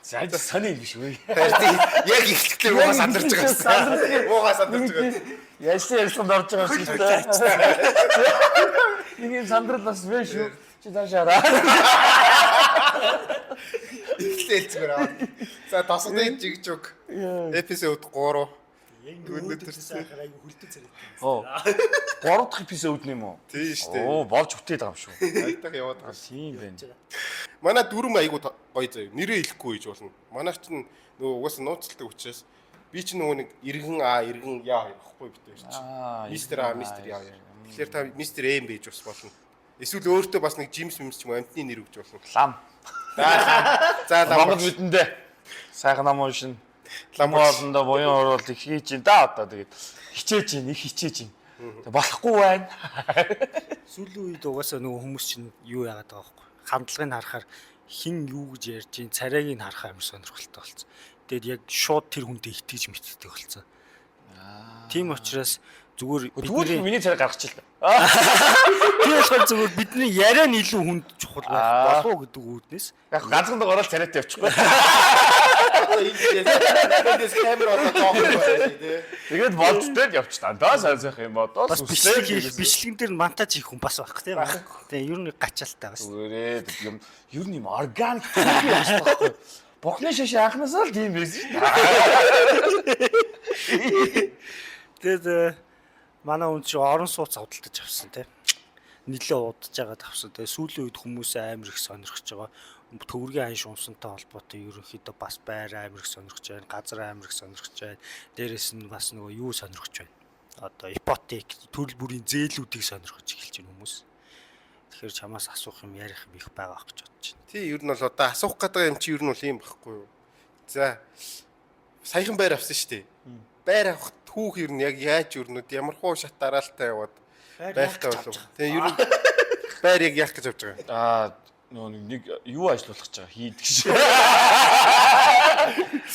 За сони юм биш үү? Харин яг эхлэхдээ муугаа сандарч байгаа гэсэн. Муугаа сандарч байгаа. Ярьсан ярьсан орж байгаа юм шиг та. Нэг юм сандрал бас бэ шүү. Чи цаашаараа. Эхлээл зүгээр аа. За тосгоны жигжүг эпизод 3. Өнөөдөр сайхан айгу хөлтөг царайтай. Оо. Гурав дахь эпизод нэм үү? Тийм шүү дээ. Оо, болж бүтээд байгаа юм шүү. Аятах яваад байгаа. Тийм байна. Манай дүрм айгу гоё заяа. Нэрээ хэлэхгүй гэж болно. Манайх чинь нөгөө угаасаа нууцлдаг учраас би чинь нөгөө нэг иргэн А, иргэн Я хоёр байхгүй бит хоёр чинь. Аа, Мистер А, мистер Я хоёр. Тэгэхээр та мистер М байж бас болно. Эсвэл өөртөө бас нэг Джимс мэмс ч юм уу амтны нэр өгч болно. Лам. За лам. Монгол бидэндээ сайхан ном уншина. Лам Лам олондоо буян оруул их хийж чинь да одоо тэгээд хичээж чинь их хичээж чинь. Тэг болохгүй байна. Сүүлийн үед угаасаа нөгөө хүмүүс чинь юу яагаад байгаа байхгүй. Хандлагыг харахаар хин юу гэж ярьж чинь царайг нь харах амар сонирхолтой болсон. Тэгээд яг шууд тэр хүнтэй итгэж мэтдэг болсон. Тийм учраас зүгээр Тэгвэл миний царай гаргачих л. Тийм болохоор зүгээр бидний яриа нь илүү хүнд чухал байх болов уу гэдэг үүднээс Яг ганцхан дугаараар царайтай явчихгүй. Эндээс камер одоо жоох юм байна тий. Тэгээд болж тэгэл явчихлаа. Даа сайн сайхан юм бодоо. бас бичлэг хийх бичлэгэн дээр монтаж хийх хүн бас байхгүй тийм. Тэгээ ер нь гачаалтай бас. Зүгээрээ юм ер нь юм органик юм байхгүй. Бурхны шаш анханасаа л тийм байсан шүү дээ. Тэгээд манай хүн чинь орон сууц авдалтаж авсан тийм. Нилээ удаж байгаад авсан. Тэгээд сүүлийн үед хүмүүс амар их сонирхож байгаа. Төвөргийн ан шумсантай холбоотой ерөнхийдөө бас байр амар их сонирхож байна. Газар амар их сонирхож байна. Дээрээс нь бас нөгөө юу сонирхож байна. Одоо ипотек, төрөл бүрийн зээлүүдийг сонирхож эхэлж байна хүмүүс. Тэгэхээр чамаас асуух юм ярих юм их байгаа ах гэж бодож байна. Тий, ер нь бол одоо асуух гэдэг юм чи ер нь бол юм багхгүй юу? За саяхан байр авсан шүү дээ. Байр авах түүх ер нь яг яаж өрнөд ямар хуу шат дараалтай яваад байртай болов. Тэгээ ер нь байр яг яах гэж авч байгаа юм. Аа нөө нэг юу ажиллуулах гэж байгаа хийд гэж.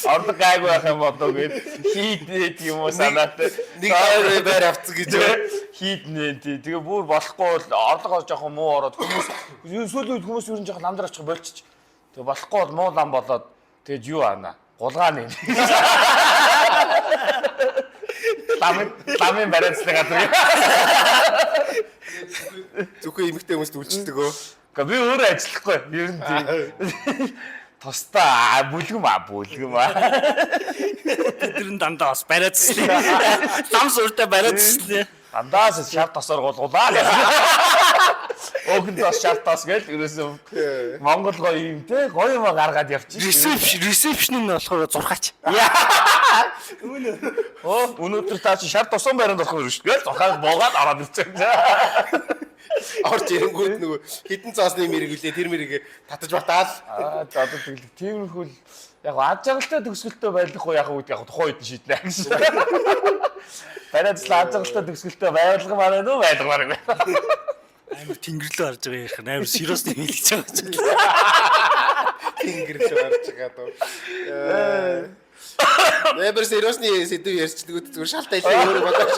Орлого гайгүй байх юм болоо гэд хийднэ тийм үү санаатай. Нэг байр байр авцсан гэж юу? Хийднэ тий. Тэгээ бүр болохгүй бол орлого жоохон муу ороод хүмүүс сүүлийн үед хүмүүс ер нь жоохон ламдар очих болчих. Тэгээ болохгүй бол муу лам болоод тэгээд юу аана? Гулгаа нэ. Ламын ламын бариацлаг газар. Зөвхөн эмэгтэй хүмүүст үйлчилдэг өө. Гэхдээ би өөрөө ажиллахгүй. Ер нь тийм. Тусдаа бүлгэм аа бүлгэм аа. Бид нар дандаа бас бариад цэслээ. Лам сууртай бариад цэслээ. Дандаа шар тосоор гулгуулаа гэсэн. Өөхөн тос шар тос гэл ерөөсөө Монгол гоё юм те гоё юм гаргаад явчих. Ресепшн ресепшн нь болохоор зурхаач. Оо өнөөдөр та чи шар тосон байранд орох юм шүү дээ. Зурхаа буугаад ороод ирчихсэн. Орж ирэнгүүт нөгөө хідэн цаасны мэрэг үлээ тэр мэрэг татаж батаал. Аа за одоо тэгэл тиймэрхүү л яг ад жаргалтай төгсгөлтэй байх уу яг үед яг тухайн үед нь шийднэ гэсэн. Бариад л ад жаргалтай төгсгөлтэй байлгамаар байна уу байлгамаар байна. Амар тэнгэрлүү харж байгаа ярих нь амар сериосны хэлж байгаа ч. Тэнгэр л гарч байгаа дөө. Нэмэр сериосны сэдв ярьчдгүүд зүгээр шалт айлаа өөрөө бодооч.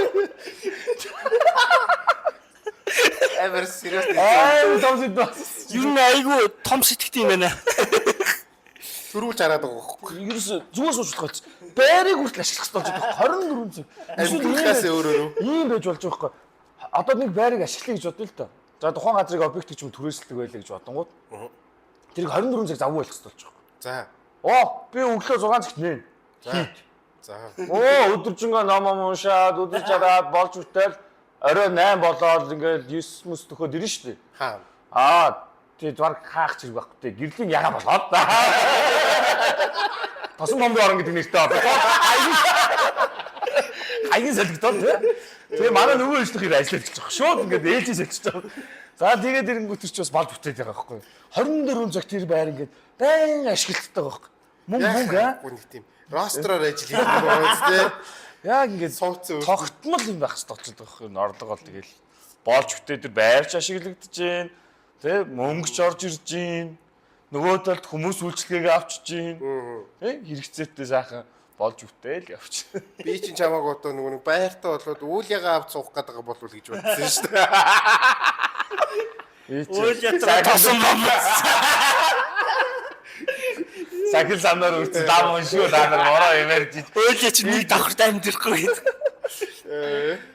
Амар сериосны Аа том сэдв бас. Ер нь айгүй том сэтгэхтэй юм байна. төрүүлж хараад байгаа байхгүй. Ерөөсө зүгээр сууж болох байсан. Байрыг хүртэл ашиглах хэрэгтэй болж байгаа 24 цаг. Амьдрахаас өөрөөрөө. Ийм байж болж байгаа байхгүй. Одоо нэг байрыг ашиглая гэж бодъё л доо. За тухайн газрыг объект гэж юм түрээсэлдэг байлаа гэж бодонгууд. Тэрийг 24 цаг завгүй байх хэрэгтэй болж байгаа. За. Оо би өглөө 6 цагт нэ. За. За. Оо өдөржингөө ном ом уншаад өдөр жараад болж бүтээл орой 8 болоод ингээл 9 мөс төхөөд ирнэ шүү дээ. Хаа. Аа тий баг хаах чиг байхгүй тий. Гэрлийн яга болоод. Тосон бомбын орон гэдэг нэртэй болоо. Хаягийн солигдоод тий. Тэгээ манай нөгөө ижлэх хэрэг ажиллаж эхэлж байгаа. Шууд ингээд ээлжийн солигдож байгаа. За тэгээд ирэнгүүт тэр чи бас болж бүтээд байгаа байхгүй. 24 цаг тэр байр ингээд байн ашигладаг байхгүй. Мөнгө мөнгө аа. Нэг тийм ростроор ажил хийдэг байгаа биз дээ. Яг ингээд Сууцсан өөр. тогтмол юм байх хэрэгтэй болчиход байгаа юм. Орлого бол тэгэл болж бүтээ тэр байрч ашиглагдаж гин тэ мөнгөч орж ирж гин нөгөө талд хүмүүс үйлчлэгээ авчиж гин тэ хэрэгцээтэй сайхан болж бүтээл явч. Би чинь чамааг одоо нөгөө нэг байртаа болоод үйл ягаа авч суух гэдэг болов уу гэж бодсон шүү дээ. Үйл ятгаа тосон бомб. Сахил самнаар үрцэн лам уншгүй та нар бороо юм ярьж. Өөлөө чи нэг давхарт амьдрахгүй гэдэг.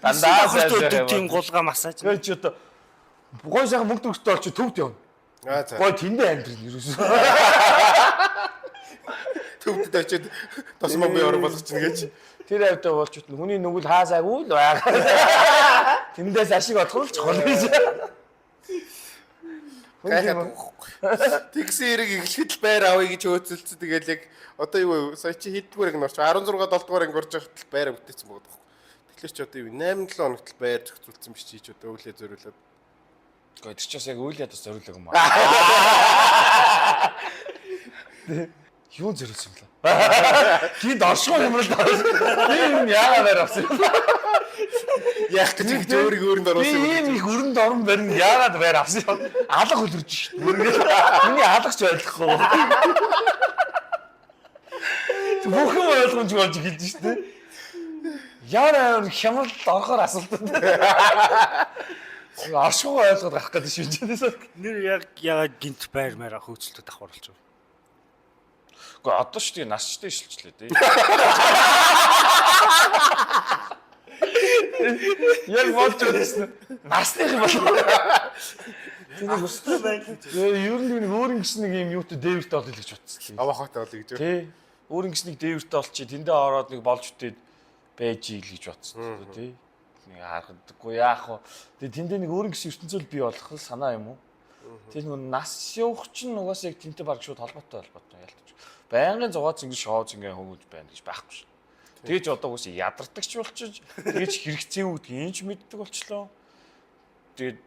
Дандаа давхарт сайн өдөг тийм тийм гулгаа массаж. Тэгээ чи одоо гой сайхан мөнгө төгстэй болчих төвд явна. Аа за. Гой тэндээ амьдрал ерөөсөө. Төвдөд очиод тос мөн би орон болгочихно гэж. Тэр авдаа болж үтэн хүний нүгэл хаасаагүй л байгаа. Тэндээс ашиг олох л чухал гэж. Гайхаад. Тэгсэн хэрэг эхлэхэд л байр авъя гэж хөөцөлдсөн. Тэгэл яг одоо юу вэ? Сая чи хэддүгээр анги орч 16 7 дугаар анги орж байхад л байр бүтээсэн байгаа байхгүй. Тэгэхээр чи одоо юу 8 7 хоногт л байр зохицуулсан биш чи ч одоо өвлөө зориулаад. Гой тэр чи бас яг үйл ядас зориулаг юм аа. Юу зориулсан юм бэ? Гинт оршихуй юм л даа. Би юм яагаад байр авсан юм бэ? Яах гэж ингэж өөрийг өөрөнд Би оруулсан юм. ийм их өрөнд орон барин яагаад байр авсан юм? Алга хөлөрж шít. Миний алгач ойлгохгүй. Бүх юм ойлгомжгүй болж эхэлж шít. Яар амар хямрал орохоор асуултанд. Оршихуй ойлгоод гарах гэдэг шин чинь. Нэр яг яагаад гинт байр маяг хөөцөлтөд давхар болчих. Гэхдээ одоо шүү дээ насчтай ишилжлээ дээ. Яг болж байсан. Насных юм болоо. Тэнийг өссөн байна гэж. Ер нь нэг өөр ингэс нэг юм юутай дээвэртэй олё гэж бодсон. Аваа хоттой олё гэж. Тий. Өөр ингэс нэг дээвэртэй олчих. Тэндээ ороод нэг болж үтээд байж ийл гэж бодсон. Тий. Нэг харагдаггүй яах вэ? Тэгээ тэндээ нэг өөр ингэс ертөнцөл бий болох л санаа юм уу? Тэр нэг нас явах чинь угаасаа яг тэнтэй баг шууд холбоотой холбоотой ялтаж. Байнгын зугаа цэнгэн шоу цэнгэн хөнгөж байна гэж байхгүй шин. Тэгэж одоо угаасаа ядардагч болчих, тэгэж хэрэгцээ үүдгийг ч мэддэг болчлоо. Тэгээд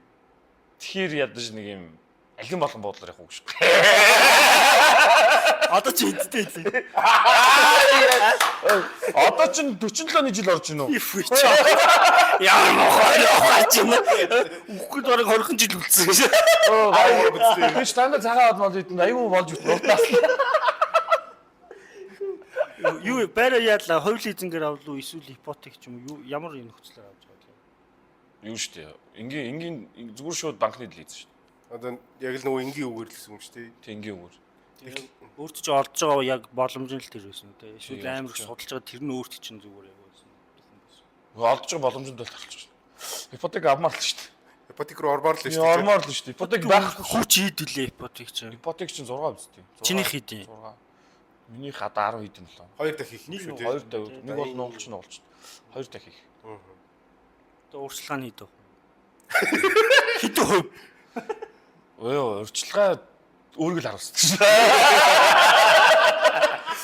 тэгэхээр ядаж нэг юм алин болгон буудлаар явах уу гэж. Одоо чи хэдтэй хэлээ. Одоо чинь 47 жил орж ийн үү? Иф чи. Ямар мохой яваач юм. Үхгүй дөрөг 20 жил үлдсэн гэж. Тэгэж дандаа цагаан од мод идэнд айгүй болж үтэн уртаас. Юу байраа яалаа хувь лизингээр авлуу эсвэл ипотек ч юм уу юу ямар юм нөхцлөөр авч байгаа вэ? Юу штэ. Энгийн энгийн зүгээр шууд банкны лиз штэ. Одоо яг л нөгөө энгийн үгээр л гэсэн юм шүү дээ. Тэг энгийн үгээр. Өөрт чи олж байгаа яг боломж нь л тэр байсан үү те. Эсвэл Тийм, амар их олж судалж байгаа тэр нь өөрт чинь зүгээр яг байсан. Олж байгаа боломжинд бол тарчих штэ. Ипотек авмаар л штэ. Ипотек руу ормоор л шүү дээ. Ормоор л штэ. Ипотек байх. Хүч хэд үлээ ипотек чинь. Ипотек чинь 6 биз дээ. Чинийх хэд юм? 6. Минийх одоо 10 хэд юм болоо. Хоёр дахь их юм шүү дээ. Хоёр дахь нэг бол нуулч нуулч. Хоёр дахь их. Одоо урьдчилгаа нь хэд вэ? Хэдэн хувь? Өө урьдчилгаа өөргөл харуулсан.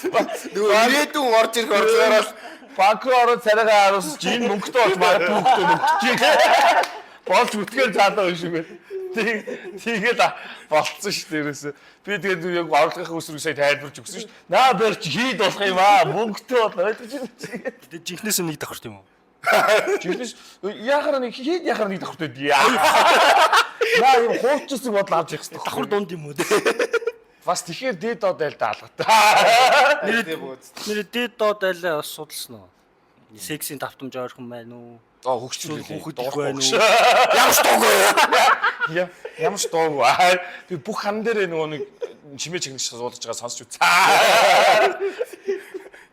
Нөгөө ирээдүйн орж ирэх орлогоор л Банк руу ороод царайгаа харуулсан чи энэ мөнгөтэй болж магадгүй мөнгөтэй мөнгөтэй. Болж бүтгээр заалаа юм шиг байна. Тэгэл болцсон шүү дээ ерөөсөө. Би тэгээд яг орлогын үсрэг сая тайлбарч өгсөн шүү дээ. Наа барьч хийд болох юм аа. Мөнгөтэй бол ойлгож байна. Тэгээ жинхнээс нэг давхар тийм үү? Жинхнээс яхаар нэг хийд яхаар нэг давхартай яа. Наа юм хуучсан бодол авч явах хэрэгтэй. Давхар дунд юм уу те? Бас тэгэхээр дээд доод айлд алгатай. нэрээ бууз. Нэр дээд доод айлаа бас судалсан уу? Сексийн давтамж ойрхон байна уу? Аа хөгжүүлээ. Хүүхэд их байна уу? Ямар ч дуугүй. Ямар ч дуугүй. Аа, Би бүх хан дээр нөгөө нэг чимээ чигнэж суулгаж байгаа сонсч үз.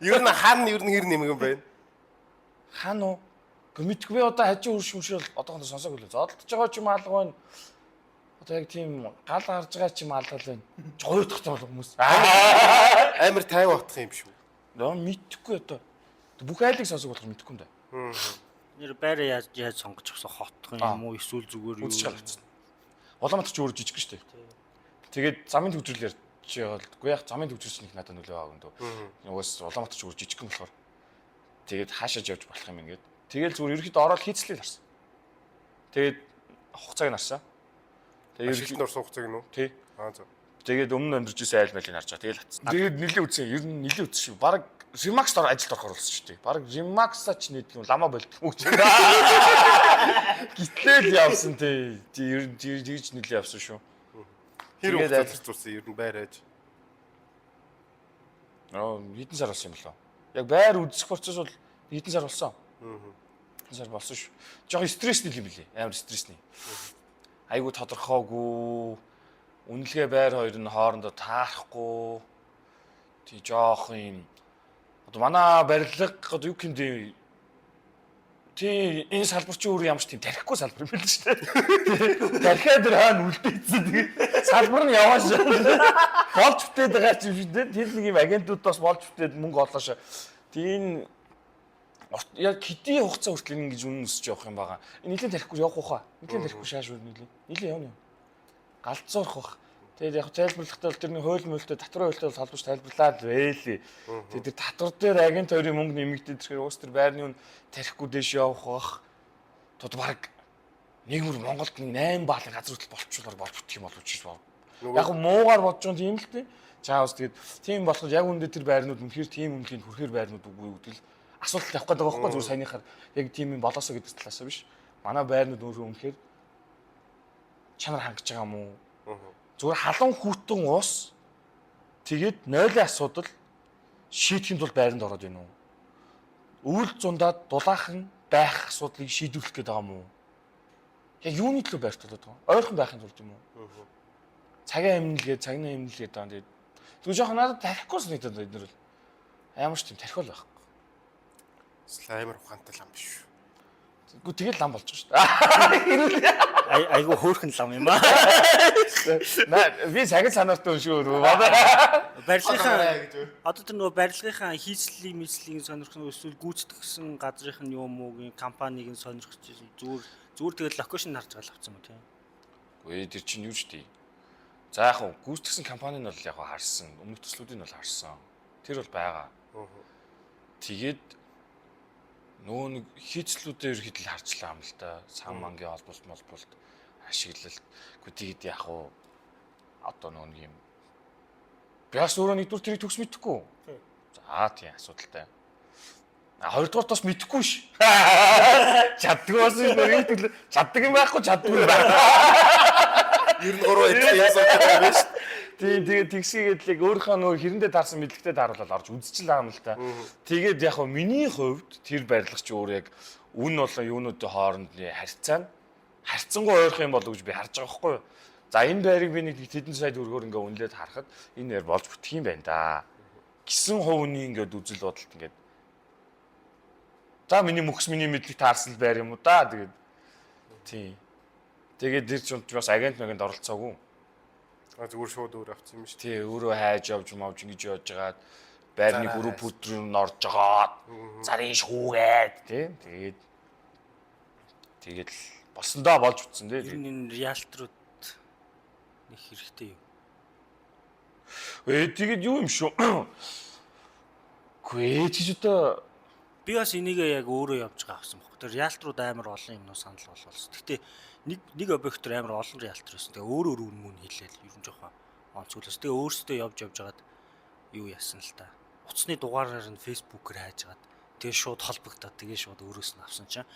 Ер нь хан ер нь хэр нэмэг юм байна. Хан уу? Гэхдээ мэдгүй би одоо хажуу хөрш хөршөөл одоохондоо сонсоогүй лээ. Зодолдож байгаа ч юм алга байна. Одоо яг тийм гал гарч байгаа ч юм алга л байна. Гоёдохтой бол хүмүүс. Амар тайван отох юм шүү. Нөө мэдхгүй одоо. Бүх айлыг сонсог болохоор мэдхгүй юм да. Нэр байраа яаж яаж сонгож авсан хотхон юм уу эсвэл зүгээр юу? Үзэж гал авцсан. Улаанбаатар ч өөр жижиг шүү дээ. Тэгээд замын төвжрэл ярьж байгаа л үгүй яг замын төвжрэл чинь их надад нөлөө авах юм дөө. Угаас Улаанбаатар ч өөр жижиг юм болохоор. Тэгээд хаашаа явж болох юм ингээд. Тэгэл зүгээр ерөөхдөө ороод хийцлээ л харсан. Тэгээд хугацааг нь харсан. Тэгээд Ашиглалтанд орсон хугацааг нь үү? Тий. Аа зөв. Тэгээд өмнө амьдарч ирсэн айл майлыг харж байгаа. Тэгэл хатсан. Тэгээд нэлээ үзсэн. Ер нь нэлээ үзсэн шүү. Бараг Remax дор ажилд орохоор болсон шүү дээ. Бараг Remax-а ч нийт юм ламаа болдгоо гэж. Гитлэл явсан тий. Ер нь тэгж нэлээ явсан шүү. Хэр Тэгээд хугацаа зарцуулсан ер нь байр аж. Аа хэдэн сар болсон юм болоо. Яг байр үзэх процесс бол хэдэн сар болсон. Хэдэн сар болсон шүү. Жохо стрессний юм билээ. Амар стрессний. Айгуу тодорхойгүй. Үнэлгээ байр хоёр нь хоорондоо таарахгүй. Тий жоох юм одоо манай барилга одоо юу гэмдэ тий энэ салбар чи өөр ямар ч тийм тархихгүй салбар юм байл шүү дээ. Тархиа дээр хаана үлдээсэн тэгээ салбар нь явааш. Болж бүтээд байгаа ч юм шиг дээ. Тэр нэг юм агентууд бас болж бүтээд мөнгө олоош. Тий энэ яг хэдийн хугацаа хүртэл энэ ингэж үнэн өсөж явах юм байгаа. Энэ нэлийн тархихгүй явах уухаа. Нэлийн тархихгүй шааш үр нэлийн. Нэлийн явна юм. Галзуурах бах. Тэгээд яг тайлбарлахдаа бол тэрний хууль мөлтэй татварын хуультай бол холбож тайлбарлаад байлээ. Тэгээд тэр татвар дээр агент хоёрын мөнгө нэмэгдээд ирэхээр уус тэр байрны үн тархихгүй дэш явах бах. Тод баг нэг мөр Монголд нэг 8 баалын газар хөдлөл болчихвол болж бүтэх юм болов уу гэж бод. Яг муугаар бодож байгаа тийм л дээ. Чаавс тэгээд тийм болохоор яг үндэ тэр байрнууд үнэхээр тийм үнэлгээнд хүрэхээр байрнууд үгүй юу гэдэг л асуулт тавих гэдэг байгаа байхгүй зүгээр саяныхаар яг тийм юм болоосоо гэдэг талаасаа биш. Манай байрнууд өөрөө үнэхээр чанар хангаж байгаа юм уу? Зүгээр халуун хүүтэн ус тэгээд нойлын асуудал шийдэхин тулд байранд ороод байна уу? Өвөл зундаад дулаахан байх асуудлыг шийдвэрлэх гээд байгаа юм уу? Яг юуны төлөө байрт болоод байгаа юм? Ойрхон байхын тулд юм уу? Цагийн амнил гээд цагны амнил гээд байгаа. Тэгээд тэгвэл жоохон надад тархихгүй санагдаад байна эднэр бол. Ямар ч тийм тархиул байхгүй. Амар ухаантай лам биш. Үгүй тэгэл лам болж байгаа шүү дээ. Айгу хөөрхөн лам юм аа. Би цагийн санаартай юм шиг өөрөө. Манай Барилгынхаа гэж үү? одоо тэр нөгөө барилгынхаа хийцлийг мийцлийг сонирхсон эсвэл гүйцэтгэсэн газрынх нь юм уугийн компаниг нь сонирхож зүгээр зүгээр тэгэл локейшн харж байгаа л авсан юм тийм. Үгүй тэр чинь юу ч тий. За яг хуу гүйцэтгэсэн компани нь бол яг хуу харсан. Өмнөх төслүүдийг нь бол харсан. Тэр бол байгаа. Тэгээд нөгөө нэг хийцлүүдээ ерөөхдөө л харчлаа юм л да. Сан мангийн холболт молболт ашиглалт. Үгүй тэгээд яг хуу одоо нөгөө нэг юм би бас өөрөө нэгдүгээр тэрийг төгс мэдэхгүй. За тийм асуудалтай. А хоёрдугаар бас мэдэхгүй ш. Чаддаг бас юм нэг чаддаг юм байхгүй чаддгүй юм байна. 93 адилхан юм суудаг юм байна шүү. Тийм тэгээд тэгсгээд л яг өөрийнхөө нөгөө хэрэндээ таарсан мэдлэгтэй тааруулаад орж үзчихэл байгаа юм л та. Тэгээд яг хөө миний хувьд тэр барилга чи өөр яг үн болон юунуудын хоорондны харьцаа нь харьцангуй ойрхон юм болов гэж би харж байгаа байхгүй юу. За энэ байрыг би нэг тэдэн сая төгрөгөөр ингээ үнэлээд харахад энэ нэр болж бүтэх юм байна да. Гисэн хувийн ингээд үзэл бодолт ингээд за миний мөхс миний мэдлэг таарсан л байр юм уу да тэгээд тийм. Тэгээд тэр ч бас агент мэгэнт оролцоогүй. А зүгээр шууд өөр авсан юм шүү. Тий, өөрөө хайж явж мавж ингэж явж байгаад байрны гүрүү пүдрүү нь орж жагаад зарын шүүгээд тий. Тэгээд тэгээд л болсондоо болж утсан тий. Ер нь энэ риалтрууд нэг хэрэгтэй юу? Тэгээд юу юм шүү. Гүй чи одоо Би бас энийг яг өөрөө явж байгаа авсан байхгүй. Тэр риалтрууд амар олон юмнуу санал болгоолсон. Гэтэ нэг нэг объектор амар олон риалтер байсан. Тэгээ өөр өөр үн мөн хэлээл ер нь жоохон онцгойлос. Тэгээ өөрсдөө явж явж хагаад юу яасан л та. Утасны дугаараар нь Facebook-ээр хайж хагаад тэгээ шууд холбогдоод тэгээ шууд өөрөөс нь авсан чинь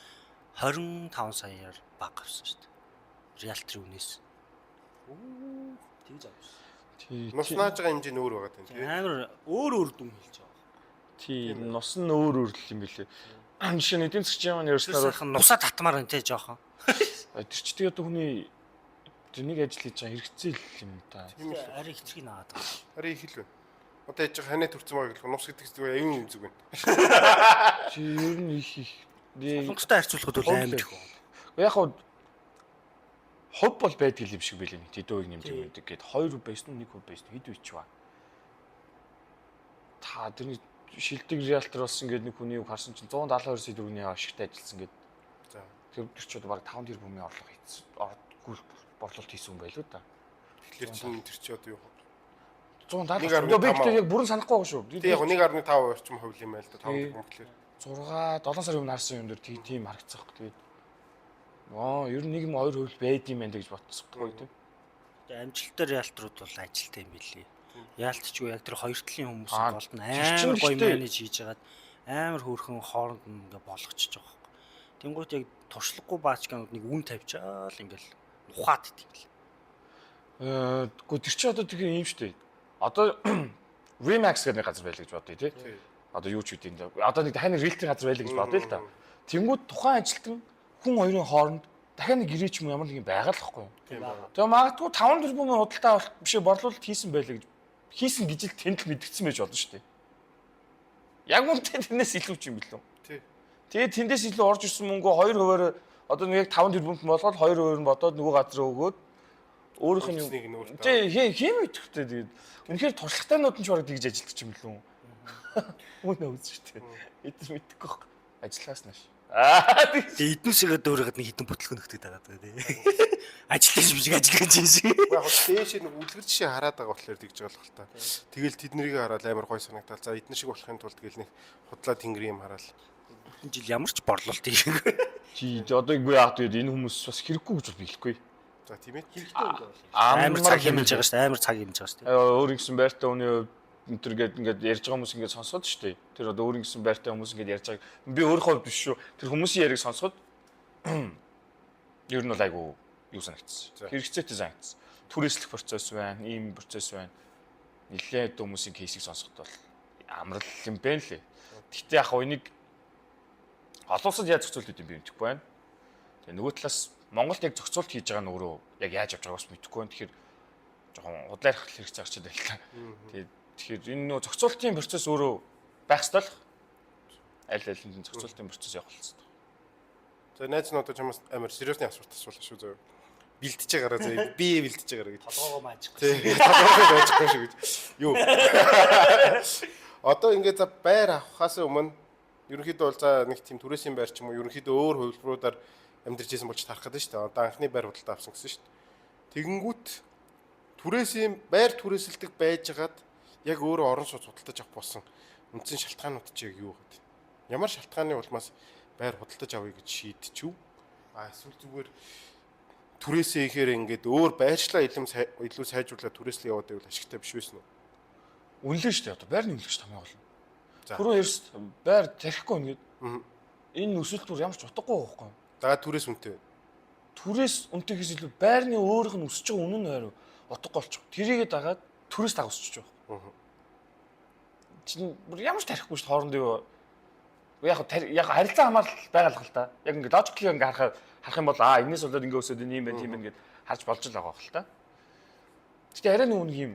25 саяар баг авсан шүү дээ. Риалтрын үнээс. Тэгж авсан. тий Нус нааж байгаа хэмжээ нь өөр байгаа тийм. Амар өөр өөр дүн хэлж байгаа. тий нус нь өөр өөр л юм билээ. Жишээ нь эдийн засгийн маань Тэр ярьснаар сайхан нусаа татмаар байна те жоохон. тэр чи тэгээ одоо хүний тэр нэг ажил хийж байгаа хэрэгцээ л юм да. Арай хитрхи наагаад байгаа. Арай их л байна. Одоо яж ханаа төрсөн байгаа гэх нус гэдэг зүгээр аюун юм зүг байна. Чи ер нь их их Солонгостой харьцуулахад бол амар их байна. Яг хав хувь бол байдаг юм шиг байлээ нэг тэдэн үеиг нэмж юмдаг гээд 2% байсан уу 1% байсан хэд үеч ба. Та тэрний шилдэг риалтер болсон гээд нэг хүний үг харсан чинь 172 сая төгрөгийн ашигтай ажилласан гээд За. тэр тэр ч одоо бараг 5 тэрбумын орлого хийсэн. Ордгүй борлуулалт хийсэн юм байлуу да. Тэгэхээр чинь тэр чи одоо юу вэ? 170. Би гэхдээ яг бүрэн санахгүй байгаа шүү. Тэг яг 1.5 орчим хувь юм байл да 5 тэрбум гэхлээр. 6 7 сарын өмнө харсан юм дээр тийм харагдсан хэрэг. Тэгээд ер нь 1 юм 2% л байд юм байна гэж бодсохгүй тийм. Тэгээ амжилттай риалтрууд бол ажилтай юм билий. Яалтчгүй яг тэр хоёр талын хүмүүс голд нь тэр чинь амар гоё гэхдээ- менеж хийж хагаад амар хөөрхөн хооронд нь ингээ болгочихж байгаа байхгүй. Тэнгуут яг туршлагагүй баачканууд нэг үн тавьчаал ингээл нухаад идэв юм л. Гэхдээ тэр чинь одоо тэгэхээр юм шүү дээ. Одоо Remax гэдэг нэг газар байлаа гэж бодъё тий. Одоо юу ч үгүй юм. Одоо нэг дахиад нэг realtor газар байлаа гэж бодъё л да. Тэнгүүд тухайн ажилтан хүн хоёрын хооронд дахиад нэг гэрээ ч юм уу ямар нэг юм байгаа л байхгүй юу. Тийм байна. Тэгээ магадгүй 5 тэрбумын худалдаа авалт биш борлуулалт хийсэн байлаа гэж Хийсэн гэж л тэнд л мэдгдсэн байж болно шүү дээ. Яг үнтэй тэрнээс илүү ч юм билүү. Тий. Тэгээд тэндээс илүү орж ирсэн мөнгөө 2%-аар одоо нэг яг 5 тэрбумт болгоод 2% нь бодоод нөгөө газар өгөөд өөрийнх нь Үлдсэнийг нь өөртөө. Тий, хин хин мэдэхтэй тэгээд үнэхээр туршлагатайнууд нь ч бараг тэгж ажилладаг юм билүү. Үнэ үз шүү дээ. Эдгээр мэдэхгүй байхгүй. Ажиллахаас нааш. Аа тийм. Тэгээ эднүсийгээ дөөрөөд нэг хитэн бүтлгэн нөхдөд байгаа тий. Ажиллаж биш ажиллаж юм шиг. Яг хөө дээшээ нэг үлгэр жишээ хараад байгаа болохоор тэгж байгаа л та. Тэгэл тэднийг хараад амар гой санагдал. За эдэн шиг болохын тулд тэгэл нэг худлаа тэнгэрийн юм хараал. Бүтэн жил ямар ч борлуулалт хийгээгүй. Чи одоо үгүй яах тэгээд энэ хүмүүс бас хэрэггүй гэж би хэлэхгүй. За тийм ээ. Амар цаг хэмнэж байгаа шүү дээ. Амар цаг хэмнэж байгаа шүү дээ. Өөр ингэсэн байртай хүний хувьд энэ төр гээд ингээд ярьж байгаа хүмүүс ингээд сонсоод шүү дээ. Тэр одоо өөр ингэсэн байртай хүмүүс ингээд ярьж байгааг би өөрийнхөө хувьд биш шүү. Тэр хүмүүсийн яриаг сонсоход ер нь бол айгу юу санагдсан. За. Хэрэгцээтэй санагдсан. Түрээслэх процесс байна, ийм процесс байна. Нилээд хүмүүсийн кейсийг сонсоход бол амрал юм байна лээ. Гэхдээ яг хоо энийг олон улсад яаж зохицуулт хийдэм би мэдэхгүй байна. Тэгээ нөгөө талаас Монголд яг зохицуулт хийж байгаа нь өөрөө яг яаж явж байгааг бас мэдэхгүй байна. Тэгэхээр жоохон худлаа ярих хэрэгцээ гарчаад байна л та. Тэгээд тэгэхээр энэ нөгөө зохицуултын процесс өөрөө байх ёстой л. Аль алинд нь зохицуултын процесс явах хэрэгтэй. За найз нь одоо чамаас амар сериосны асуулт асуулаа шүү зөө. Бэлтэж байгаараа зөө. Би бэлтэж байгаараа гэж. Толгоогоо маажихгүй. Тий. Толгойг байжгүй шүү гэж. Юу. Одоо ингээд за байр авахаас өмнө ерөнхийдөө бол за нэг тийм түрээсийн байр ч юм уу ерөнхийдөө өөр хувилбаруудаар амьдарч исэн болж тарах гэдэг шүү дээ. Одоо анхны байр худалдаа авсан гэсэн шүү дээ. Тэгэнгүүт түрээсийн байр түрээсэлдэг байжгаад яг өөрөө орон сууц худалдаж авах болсон үндсэн шалтгаанууд чи яг юу гэдэг. Ямар шалтгааны улмаас байр худалдаж авъя гэж шийдчихв? А эсвэл зүгээр түрээсээ ихээр ингээд өөр байршлаа илүү сайжруулаад түрээслээ яваад байвал ашигтай биш байсан уу? Үнэлээ шүү дээ одоо байрны үнэлэгч хамгийн гол нь. За. Түрүү ярьс байр тархихгүй ингээд энэ өсөлт бүр ямар ч утгагүй байхгүй. Дагаа түрээс үнэтэй. Түрээс үнэтэйгээс илүү байрны өөрийнх нь өсөж байгаа үнэ нь байр утгагүй болчих. Тэрийгээ дагаад түрээс даг өсөж байгаа. Чинь бүр ямар ч тарихгүй шүү дээ хоорондын юу. Яг яг харилцаа хамаарал байгаа л та. Яг ингээд логикли ингээд харах юм бол аа энэс болоод ингээд өсөд энэ юм байна тийм байна гэд харж болж л байгаа хэл та. Гэтэ арай нэг юм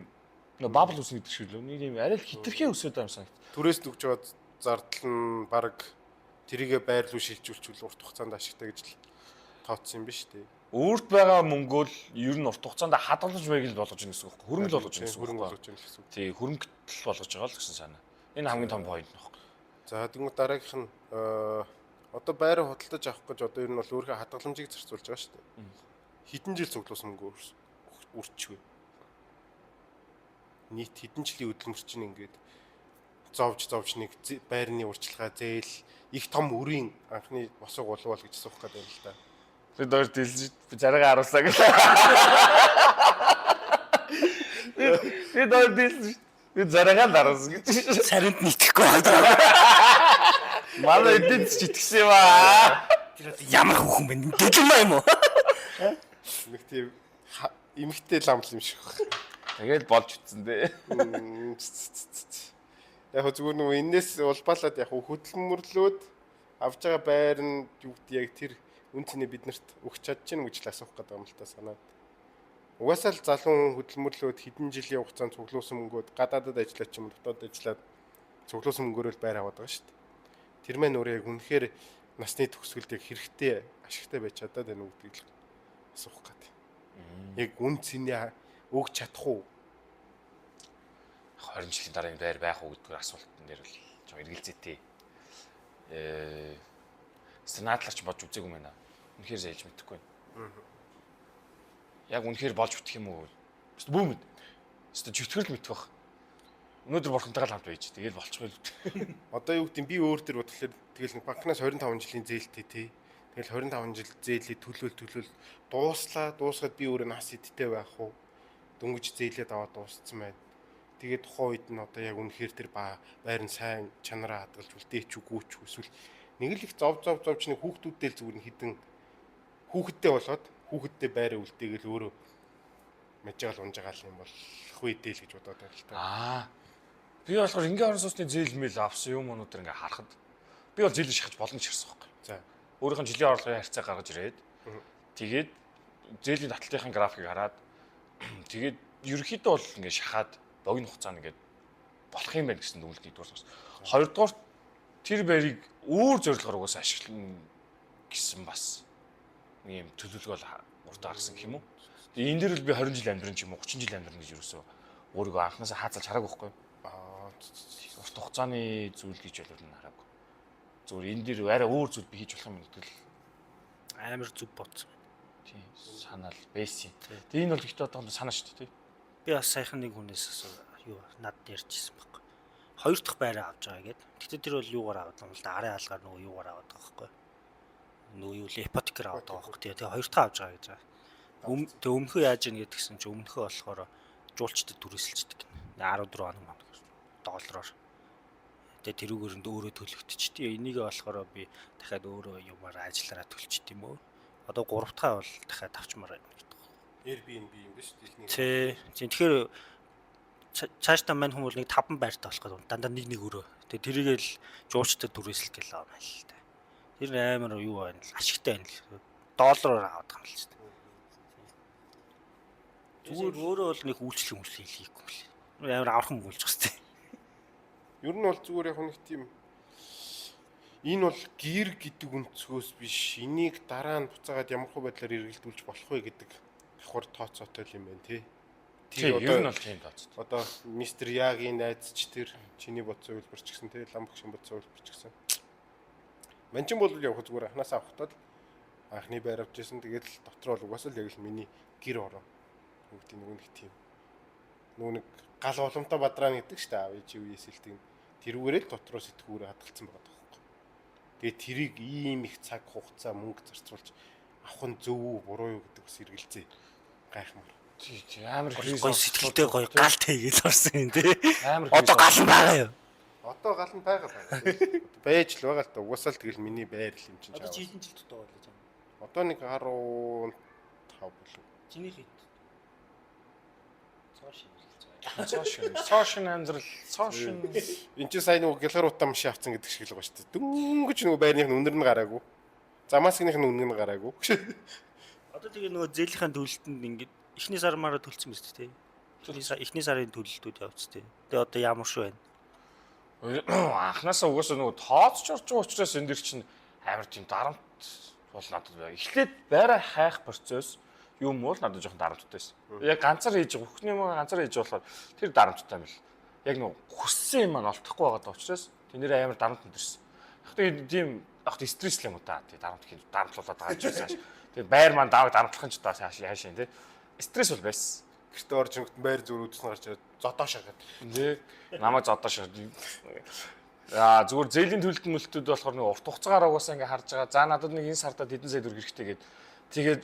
нөө бабл үснэ гэдэг шиг лөө нэг юм арай л хитрхи өсөд байгаа юм санагд. Түрээс нүгж байгаа зардал нь баг тэрийгэ байр руу шилжүүлчихвэл урт хугацаанд ашигтай гэж л тооцсон юм биш үү? Өөрт байгаа мөнгөө л ер нь урт хугацаанд хадгалж байг л болгож ийн гэсэн үг байхгүй хөрөнгө л болгож ийн гэсэн үг Хөрөнгө байхгүй. болгож ийн гэсэн үг. Тий хөрөнгөтөл болгож байгаа л гэсэн санаа. Энэ хамгийн том point нөхгүй. За тэгмүү дараагийнх нь одоо байраа худалдаж авах гэж одоо ер нь бол өөрийнхөө хадгаламжийг зарцуулж байгаа шүү дээ. Хэдэн жил цуглуулсан мөнгө үрчвэ. Нийт хэдэн жилийн хөдөлмөр чинь ингээд зовж нэг байрны урьдчилгаа зээл их том өрийн анхны босго болов гэж асуух гэдэг юм л да. Би доор дэлж би зарайгаа харуулсаа гэх. Би доор дэлж би зарайгаа л харуулсан гэж. Саринд нь итгэхгүй байгаа. Манай эдэд ч итгэсэн юм аа. Тэр одоо ямар хүүхэн бэ? Дэлгэмээ юм уу? Нэг тийм эмэгтэй лам юм шиг баг. Тэгэл болж үтсэн дээ. Яг хөө зүгээр нөгөө энэс улбаалаад яг хөө хөдөлмөрлөөд авж байгаа байр нь юу гэдэг яг тэр үн цэнэ биднэрт өгч чадчихна гэж л асуух гэдэг юм л та санаад. Угаасаа л залуу хүн хөдөлмөрлөөд хэдэн жилийн хугацаанд цуглуулсан мөнгөд гадаадад ажиллаад ч юм уу дотоод ажиллаад цуглуулсан мөнгөөрөө л байр аваад байгаа шүү дээ. Тэр маань өөрөө яг үнэхээр насны төгсгөлд яг хэрэгтэй ашигтай байж чадаад байна уу гэдгийг л асуух гэдэг. Яг үн цэнэ өгч чадах уу? 20 жилийн дараа энэ байр байх уу гэдэг асуултан дээр л жоо эргэлзээтэй. Сенатлар ч бодж үзээгүй юм байна. Үнэхээр зээлж мэдэхгүй байна. Яг үнэхээр болж бүтэх юм уу? Өстө бүү мэд. Өстө чөтгөрл мэдэх бах. Өнөөдөр бурхантайгаа л хамт байж. Тэгэл болчих байл. Одоо юу гэдэг нь би өөр төр бодлоор тэгэл нэг банкнаас 25 жилийн зээлтэй тий. Тэгэл 25 жил зээлээ төлөөл дууслаа. Дуусгаад би өөрөө нас идтэй байх уу? Дөнгөж зээлээд аваад дууссан байна. Тэгээд тухайн үед нь одоо яг үнэхээр тэр байр нь сайн чанараа хадгалж үлдээч үгүй ч эсвэл нэг л их зов зовч нэг хүүхдүүдтэй л зүгээр нь хідэн хүүхэдтэй болоод хүүхэдтэй байраа үлдээгээл өөрөө мажаал унжагаал юм болох үедээ л гэж бодоод байна л та. Аа. Би болохоор ингийн орон сууцны зээл мэл авсан юм өнөөдөр ингээ харахад би бол зээлээ шахаж боломж ирсэн байхгүй. За. Өөрийнх нь жилийн орлогын харьцаа гаргаж ирээд тэгээд зээлийн таталтын графикийг хараад тэгээд ерөнхийдөө бол ингээ шахаад богино хугацаанд ингээд болох юм байна гэсэн дүгнэлт нэгдүгээр гарсан. Хоёрдугаар тэр байрыг өөр зорилгоор угаасаа ашиглана гэсэн бас нэг юм төлөвлөгөө бол урдаа гаргасан гэх юм уу. Тэгээ энэ дээр л би 20 жил амьдран ч юм уу 30 жил амьдран гэж юусоо өөрийгөө анхнаасаа хаацалж хараагүй байхгүй юу? Аа Урт хугацааны зүйл гэж бол нь хараагүй. Зүгээр энэ дээр арай өөр зүйл би хийж болох юм гэдэг л Амар зүв бодсон. тийм санаал байсан. Тэгээ энэ бол ихтэй одоо санаа шүү дээ тий. Би бас саяхан нэг хүнээс асуу юу над ярьжсэн байхгүй. Хоёр дахь байраа авч байгаа гээд. Гэтэ тэр бол юугаар аваад юм л да арын хаалгаар нөгөө юугаар аваад байгаа байхгүй. Нөгөө юу л ипотекээр аваад байгаа байхгүй. Тэгээ хоёр дахь авч байгаа гэж байгаа. Тэгээ өмнөхөө яаж ийн гэдгсэн чи өмнөхөө болохоор жуулчдад түрээсэлждэг гэнэ. 14 хоног моног доллараар. Тэгээ тэрүүгээр нь өөрөө төлөгдчихтэй. Энийг болохоор би дахиад өөрөө юмар ажиллаараа төлчт юм өө. Одоо гурав дахь бол дахиад авчмаар байна гэдэг. Airbnb юм биш үү? Тий. Тийм тэгэхээр цаашдаа мань хүн бол нэг таван байртай болох гэдэг. Дандаа нэг нэг өрөө. Тэгээ тэрийг л жуучтай түрээсэл гэл байгаа юм л та. Тэр амар юу байна л ашигтай байна л. Доллараар аваад байгаа юм л та. Зүгээр өөрөө бол нэг үйлчлэг үйлчлэг хийхгүй юм л. Амар авархан мөнгө болж байгаа сте. Ер нь бол зүгээр яг нэг тийм энэ бол гэр гэдэг өнцгөөс биш. Энийг дараа нь буцаагаад ямар хөө байдлаар эргэлдүүлж болох вэ гэдэг давхар тооцоотой л юм байна тий. Тийм ер нь бол тийм тооцоо. Одоо мистер Ягийн найз ч тэр чиний бодсон үйлбэр ч гэсэн тий лам багшин бодсон үйлбэр ч гэсэн. Манчин бол явах зүгээр анханасаа авахтаа л анхны байр авч ирсэн. Тэгээд л дотор бол угаасаа л яг л миний гэр орон. Бүгдийн нөгөө нэг тийм нөгөө нэг гал уламтай бадраа гэдэг шүү дээ. Аав ээж үеэс элдэг. Тэрүүгээрээ л дотроо сэтгүүрээ хадгалсан байгаа байхгүй. Тэгээд тэрийг ийм их цаг хугацаа мөнгө зарцуулж авах нь зөв үү буруу юу гэдэг бас эргэлзээ гайхмаар. Тий тий амар Гоё сэтгэлтэй гоё гал тэгээл орсон юм тий. Амар Одоо гал нь байгаа юу? Одоо гал нь байгаа байгаа. Байж л байгаа л да. Угаасаа л тэгэл миний байр л юм чинь Одоо чаав. чи хэдэн жил дутуу байлаа чам? Одоо нэг 15 болов. Чиний хэд? Цоо шиг л Цоо шин. Цоо шин амьдрал, цоо шин. Энд чинь сайн нөгөө гялгар утаа машин авцсан гэдэг шиг л байгаа шүү дээ. Дөнгөж нөгөө байрных нь үнэр нь гараагүй. Замаасгных нь үнэр нь гараагүй. Одоо тэгээ нөгөө зээлийнхээ төлөлтөнд ингээд эхний сар мараа төлсөн биз дээ тий. Эхний сарын төлөлтүүд явц тий. Тэгээ одоо ямар шүү байна? Анхнаасаа угаасаа нөгөө тооцч орж байгаа учраас энэ дэр чинь амар тийм дарамт бол надад бай. Эхлээд байраа хайх процесс юм бол надад жоохон дарамттай байсан. Яг ганцаар хийж байгаа, бүхний юм ганцаар хийж болохоор тэр дарамттай юм л. Яг нөгөө хүссэн юм маань олдохгүй байгаа учраас тэн дээр амар дарамт мэдэрсэн. Яг тийм яг стресс л юм уу та. Тий дарамт хин дарамтлуулаад байгаа ч цааш. Тэгээ байр маань даваг дарамтлах нь ч та цааш яаш юм тий. Стресс бол байсан. Гэртээ орж ирэхэд байр зүр үдсэн гарч ирээд зодоо шагаад. Тий. Намайг зодоо шаа. Аа зүгээр зээлийн төлөлт мөлтүүд болохоор нэг урт хугацаагаар угаасаа ингээ харж байгаа. За надад нэг энэ сардаа хэдэн сая төгрөг хэрэгтэй гээд тэгээд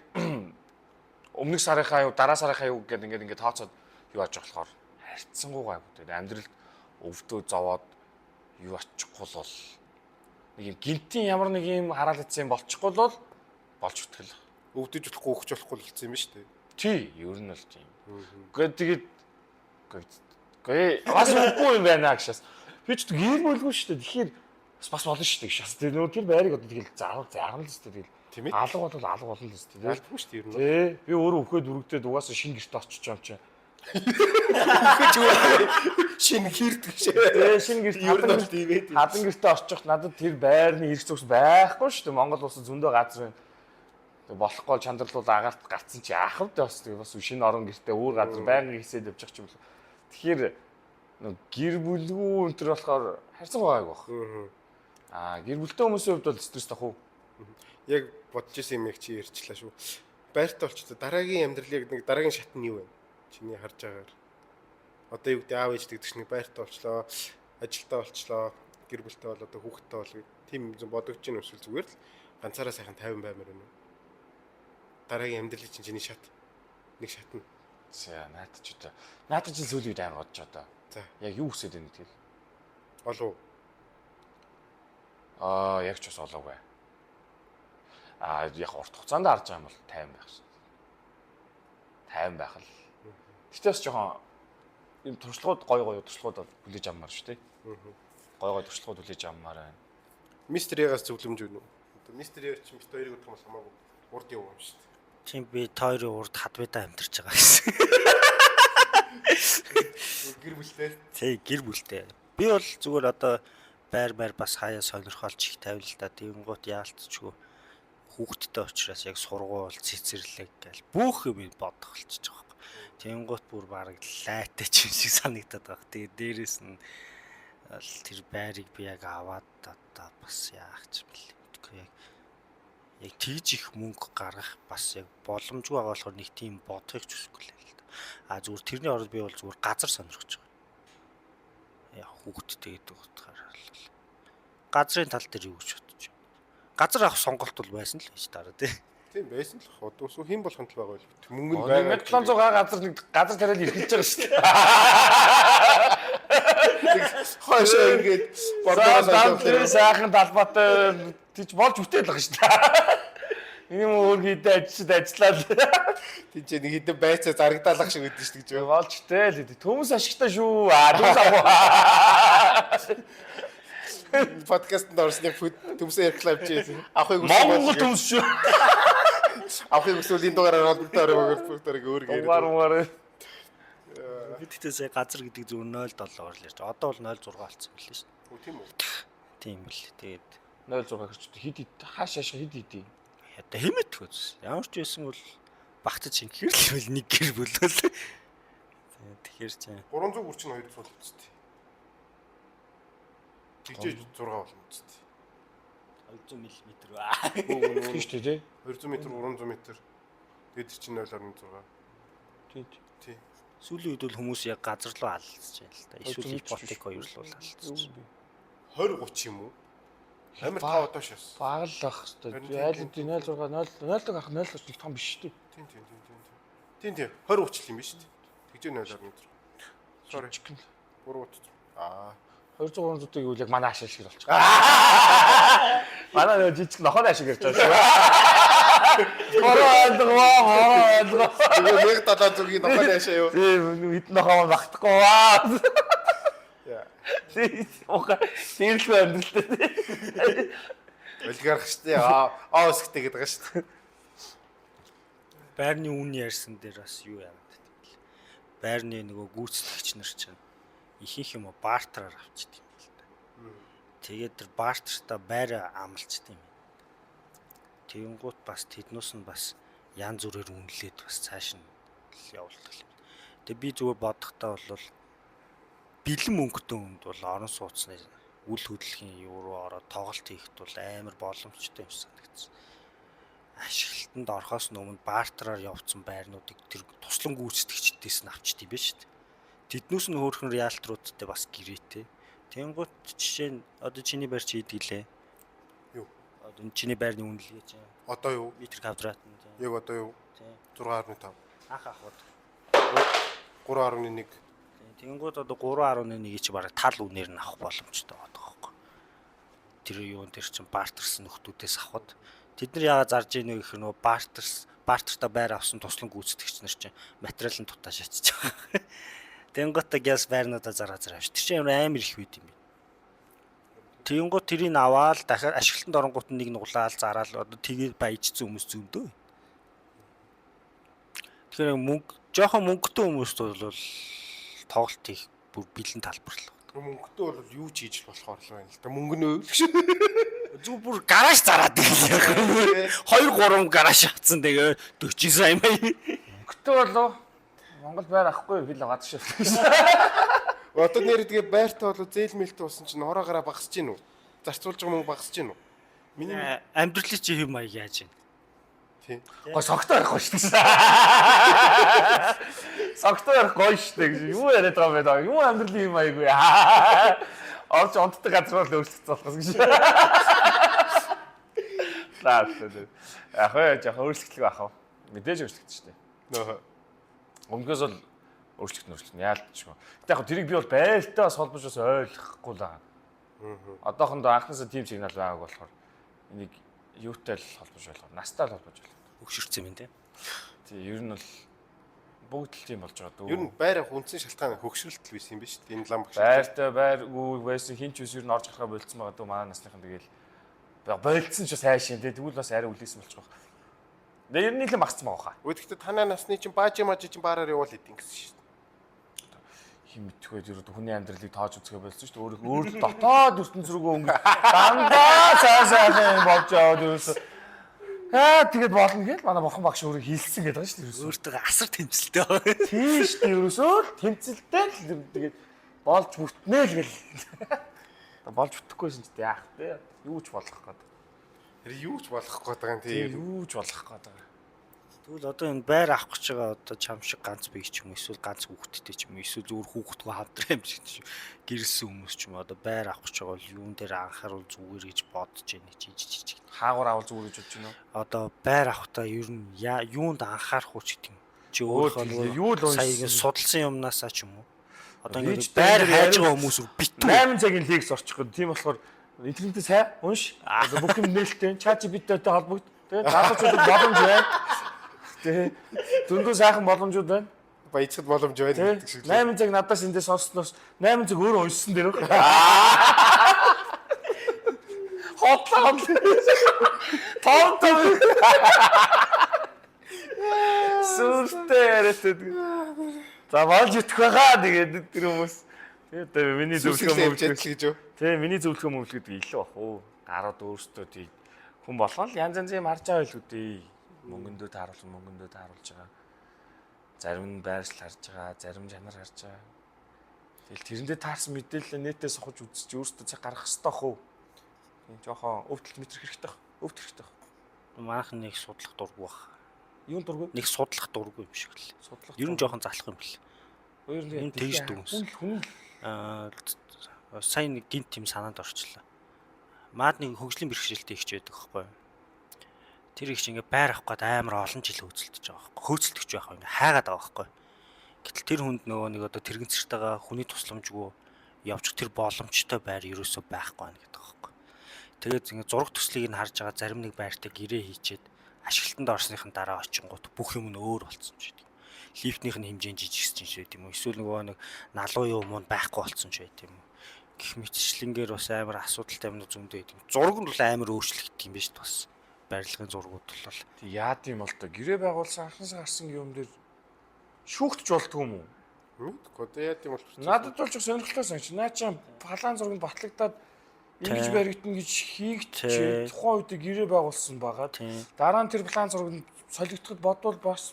өмнөх сарынхаа юу дараа сарынхаа юу гэдэг ингээд ингээд тооцоод юу яаж болохоор харьцангуй гайгүй. Тэгээд амьдралд өвдөө зовоод юу ачихгүй бол нэг юм гинтийн ямар нэг юм хараал эцсэн болчихгүй бол болж үтгэл. Өвдөж болохгүй өгч болохгүй л болсон юм шүү дээ. Тий, ер нь бол тийм. Гэхдээ тэгээд үгүй бас үгүй юм байна гэшээс. Би ч гэр бүлгүй шүү дээ. Тэгэхээр бас болно шүү дээ гэшээс. Тэр нөгөө тэр байрыг одоо тэгэл заавал заарна л шүү дээ. Тийм Тэгэл ээ. алга бол алга болно л шүү дээ. Алдгүй шүү дээ ер нь. Тий, би өөрөө өхөөд үргэлдээд угаасаа шинэ гэрте очиж байгаа юм чинь. Шинэ гэрт гэж. Тий, шинэ гэрт Ер нь бол тийм ээ. хадан гэрте очих надад тэр байрны эрх зүйс байхгүй шүү дээ. Монгол улс зөндөө газар байна. Тэг болохгүй бол чандралуул агарт гарцсан чи яах вэ бас тэг бас шинэ орон гэртээ өөр газар байнга хийсээд явчих юм бол. Тэгэхээр нэг гэр бүлгүй энэ төр болохоор харьцан байгааг баг. Аа гэр бүлтэй хүмүүсийн хувьд бол стресс тах уу? Яг бодож исэн юм яг чи ярьчлаа шүү. Байртай болчихсон. Дараагийн амьдрал яг нэг дараагийн шат нь юу вэ? Чиний харж байгаагаар. Одоо юу гэдэг аав ээж гэдэг чинь нэг байртай болчлоо, ажилтаа болчлоо, гэр бүлтэй бол одоо хүүхэдтэй бол тийм юм бодогч юм эсвэл зүгээр л ганцаараа сайхан тайван баймар байна уу? Дараагийн амьдралын чинь чиний шат нэг шатна. За наад чи одоо наад чи сүүлийн үед амар бодож одоо. За Яг юу хүсэж байна гэдгийг. олов. Аа яг ч бас олоогүй. Аа яг урт хугацаанд харж байгаа юм бол 50 байх шин. 50 байх л. Гэтэ бас жоохон юм туршлагууд гой гой туршлагууд бол хүлээж авмаар шүү дээ. Гой гой туршлагууд хүлээж авмаар байна. Мистер Ягаас зөвлөмж өгнө үү? Одоо мистер Яг чи бит хоёрыг удах юм бол хамаагүй урд яваа юм шүү дээ. Чим би та хоёрын урд хадвидаа амьдарч байгаа гэсэн. Гэр бүлтэй. Тий, гэр бүлтэй. Би бол зүгээр одоо байр байр бас хаяа сонирхолж их тавил та. Тэгэнгუут яалтчгүй хүүхдтэй учраас яг сургуул, цэцэрлэг гэл бүх юм бодох болчихж байгаа байхгүй. Тэгэнгуут бүр бараг лайтай ч юм шиг санагдаад байгаа. Тэгээ дээрэс нь тэр байрыг би яг аваад одоо бас яах ч юм бэл. Мэдгүй яг яг тэгж их мөнгө гаргах бас яг боломжгүй байгаа болохоор нэг тийм бодохыг ч хүсэхгүй л л да. А зүгээр тэрний оронд би бол зүгээр газар сонирхож байгаа. Яг хүүхдтэй гэдэг утгаараа л газрын тал дээр юу гэж бодож байна. Газар авах сонголт бол байсан л байж дараа тий. Тийм байсан л хоо. Одоо хэн болгонд л байгаа байл. Мөнгө нь байгаа. 1700 газар нэг газар тариал эрхэлж байгаа шүү дээ. Хойшоо ингээд бордоос сайхан талбайтай тийч болж бүтээл байгаа шүү дээ. Энэ юм өөр хийдэ ажиллаж ажиллаад тийч нэг хэдэн байцаа зарагдаалах шиг өгдөн шүү дээ гэж. Болж бүтээл. Төмс ашигтай шүү. Аа төмс авах. Подкастт орсны төмсөн реклам чи авахыг хүсвэл Монгол төмс шүү. Авахыг хүсвэл энэ дугаараар холбогдоор бүгдээрээ өөр гэр. Дугаар муугаар. Би тэгтээ сая газар гэдэг зүгээр 0.7-оор л ярьж. Одоо бол 0.6 болсон билээ шүү. Тийм үү? Тийм бил. Тэгээд 0.6 хэрч хэд хэд хааш хааш хэд хэд юм. Одоо хэмэт хөз. Ямар ч байсан бол багтаж шингэхэр л бол нэг гэр бүл бол. Тэгэхээр чи 300 гүр чинь 200 л үсттэй. Тэгжээ 6 болно үсттэй. 200 мм ба. Тийм шүү дээ, тий. 200 м 300 м. Тэгээд чинь 0.6. Тийм. Тий. Сүүлийн үед бол хүмүүс яг газар руу алдчихж байна л да. Эсвэл ипотек хоёр руу алдчихж. 20 30 юм уу? Амар тав одоо шээс. Баг л ах хэвээр. Айл хэдийн 0.6 0 0 ах 0 ч том биш шүү дээ. Тийм тийм тийм тийм. Тийм тийм 20 30 юм биш үү? Тэгжээ 0.6. Sorry. 3 утас. Аа. 200 300-ыг үл яг манай ашиг шиг болчих. Манай нөө жижиг нохойн ашиг ярьж байгаа шүү. Бороо ойлгоо, бороо ойлгоо. Тэгээ 1700-ийн нохойн ашиг юу? Тийм хэдэн нохой багтахгүй ваа. Яа. Уха, тиймэрхүү амьдралтай. Олигарх шүү дээ. Аа, аа өсгтэй гэдэг байгаа шүү дээ. Байрны үн ярьсан дээр бас юу яагаад гэдэг юм бэл. Байрны нөгөө гүйцэтгэгч нар чинь ихэнх юм бартераар авчихдээ юм л да. Тэгээд тэр бартертаа байр амлчт юм. Тэгэнгუут бас тэднүүс нь бас янз бүрээр үнэлээд бас цааш нь явуулдаг юм. Тэгээ би зүгээр бодохдоо бол бэлэн мөнгөтэй хүнд бол орон сууцны үл хөдлөхийн юу руу ороод тоглолт хийхэд бол амар боломжтой юм санагдсан. Ашиглалтанд орохоос өмнө бартераар явцсан байрнуудыг тэр туслан гүйцэтгэгчдээс нь авчт юм байна шүү дээ. Тэднүүс нь хөөрхөн риалтруудтай бас гэрээтэй. Тэнгуут жишээ нь одоо чиний байр чи хийдэг лээ. Юу? Одоо чиний байрны үнэлгээ чинь Одоо юу? метр квадрат нь тийм. Яг одоо юу? 6.5. Анх авахд. 3.1. Тэнгуут одоо 3.1-ийг чи бараг тал үнээр нь авах боломжтой байгаа байхгүй. Тэр юун тэр чин бартерсан нөхдүүдээс авахд тэд нар яагаад зарж ийнэ гэхээр нөгөө бартерс бартертаа байр авсан туслан гүйцэтгэгч нар чинь материал нь дутаа шатчих байгаа. Тэнгуут гяс байрнуудаа зараа зараа авч. Тэр чинь амар их үйд юм байна. Тэнгуут тэрийг аваал дахиад ашиглалтанд оронгууд нь нэг нуглаал зараал одоо тэгээд баяжсан хүмүүс зөндөө. Тэгэхээр мөнгө жоохон мөнгөтэй хүмүүст бол тоглолт хийх бүр бэлэн талбар л байна. Мөнгөтэй бол юу ч хийж болохоор л байна л да. Мөнгө нөө. Зүг бүр гараж зараад ирлээ. 2 3 гараж авцсан тэгээ 40 сая мая. Мөнгөтэй болов Монгол байр авахгүй би л газар шив. Одоо нэр тэгээ байртай болоо зээл мэлтэй болсон чинь хороо гараа багасж гин үү? Зарцуулж байгаа мөнгө багасж гин үү? Миний амьдралын чи хэв маяг яаж юм? Тийм. Гой согтой барих гоё шүү дээ. Согтой барих гоё шүү дээ гэж юу яриад байгаа юм бэ? Юу амьдралын юм маяг вэ? Орж онтдаг газар бол өөрчлөгдсөн болохоос гэж. Лаа. Яг вэ жоохон өөрчлөгдлөг ах уу? Мэдээж өөрчлөгдсөн шүү дээ. Нөө. Өмнөхөөс бол өөрчлөгдөн яалтчгүй. Гэтэ яг тэрийг би бол байлтай бас холбож бас ойлгохгүй л байгаа. Одоохондоо анхнаасаа тийм сигнал байгааг болохоор энийг юутай л холбож ойлгох, настай л холбож ойлгох. Өгшөрсөн юм тий. Тий, ер нь бол бүгд л тийм болж байгаа дөө. Ер нь байр авах үндсэн шалтгаан хөгшрөлт л байсан юм биш үү? Энэ лам багш. Байртай байргүй байсан хин ч ус ер нь орж гарахаа болцсон байгаа дөө манай насныхан тэгэл болцсон ч бас хайшин тий. Тэгвэл бас арай үлээсэн болчих واخ. Тэгээ ер нь нийлэн багцсан байгаа хаа. Гэхдээ танаа насны чинь баажи мажи чинь баараар явуул идэв гэсэн шүү дээ. Хин мэдхгүй тэр хүний амьдралыг тоож үзэхэ болсон шүү дээ. Өөрөө өөр дотоод ертөнц рүүгээ өнгө дандаа сайн сайхан юм болж яваад ерөөсөө. Аа тэгээд болно гэл манай бурхан багш өөрөө хийлсэн гэдэг байгаа шүү дээ. Ерөөсөө. Өөртөө асар тэмцэлтэй байгаа. Тийм шүү дээ. Ерөөсөө л тэмцэлтэй л тэгээд болж бүтнэ л гэл. Болж бүтэхгүйсэн ч яах вэ? Юу ч болох гээд. Тэр юу ч болох гээд байгаа юм Тийм тийм. юу ч болох гээд байгаа. Тэгвэл одоо энэ байр авах гэж байгаа одоо чам шиг ганц бие ч юм уу эсвэл ганц хүүхэдтэй ч юм уу эсвэл зүгээр хүүхэдгүй хамтран юм шиг ч гэрэлсэн хүмүүс ч юм уу одоо байр авах гэж байгаа бол юун дээр анхаарал зүгээр гэж бодож яах жижиг жижиг. Хаагур авал зүгээр гэж бодож байна уу? Одоо байр авахдаа ер нь юунд анхаарах уу ч гэдэг юм. Чи өөрийнхөө Өөр юу л нөгөө сая уншсан. ингэ судалсан юмнасаа ч юм уу. Одоо Би ингэ ч байр дээр хайж яриад- байгаа хүмүүс битүү. 8 цагийн лекц орчих гээд тийм болохоор интернетээ сайн унш. Одоо бүх юм нээлттэй ChatGPT-тэй холбогд. Тэгээ залуучуудад боломж байна. Тэгээ зөндөө сайхан боломжууд байна. Баяжхад боломж байна Тэ гэдэг шиг. 8 цаг надаас эндээ сонсноос 8 цаг өөрөө уншсан дээр. Хотлоо. Том том. Сүртэй яриатай. За болж итгэх байгаа тэгээд тэр хүмүүс. Тэгээд одоо миний зөвлөгөө Зөвлөгөө мөвлөгөө явж л гэж юу? Тэ миний зөвлөгөө мөвлөгөө гэдэг илүү бах уу. Гарууд өөрсдөө тий хүн болгон л янз янзын юм харж байгаа байлгүй дээ. Мөнгөндөө тааруулсан, мөнгөндөө тааруулж байгаа. Зарим нь байршил харж байгаа, зарим чанар харж байгаа. Тэгэл тэрэндээ таарсан мэдээлэл нэтээ сухаж үзэж өөрсдөө цаг гаргах хэрэгтэй бах уу. Тийм жоохон өвдөлт мэтрэх хэрэгтэй бах. Өвдөх хэрэгтэй бах. Манайх нэг судлах дургу баг. Юун дургүй? Нэг судлах дургу юм шиг л. Судлах. Ер нь жоохон залах юм бэл. Өөр юм тэгж дүгнсэн. Хүн л хүн л Аа сайн нэг гинт юм санаанд орчлоо. Маад нэг хөгжлийн бэрхшээлтэй ихч байдаг байхгүй юу? Тэр ихч ингээ байр авах гээд амар олон жил хөөцөлдөж байгаа байхгүй. Хөөцөлдөгч байх ингээ хайгаад байгаа байхгүй. Гэтэл тэр хүнд нөгөө нэг одоо тэрэгцэртэйгээ хүний тусламжгүй явчих тэр боломжтой байр ерөөсөө байхгүй байна гэдэг байхгүй. Тэгээд ингээ зураг төслийг нь харж байгаа зарим нэг байртай гэрээ хийчээд ашиглалтанд орсныхын дараа очингууд бүх юм нь өөр болцсон ч гэдэг. Лифтнийх нь хэмжээ нь жижигсэж ч байт юм уу? Эсвэл нөгөө нэг налуу юм уу байхгүй болцсон ч байт юм уу? Гэх мэтчлэнгээр бас амар асуудалтай юм зөндөө байдаг. Зураг нь бол амар өөрчлөгддөг юм байна шүү дээ бас. Барилгын зургууд бол Тэг яад юм бол тоо гэрээ байгуулсан анхнаасаа гарсан юм дээр шүүгдэж болдгоо юм уу? Мэдгүй одоо яа гэм бол Надад бол ч сонирхолтой санагч. Наа чи палаан зураг нь батлагдаад ингэж Тий. баригдана гэж хийгдчихээ. Тий. Тухайн үед гэрээ байгуулсан байгаа. Тий. Дараа нь тэр план зураг нь солигдоход бодвол бас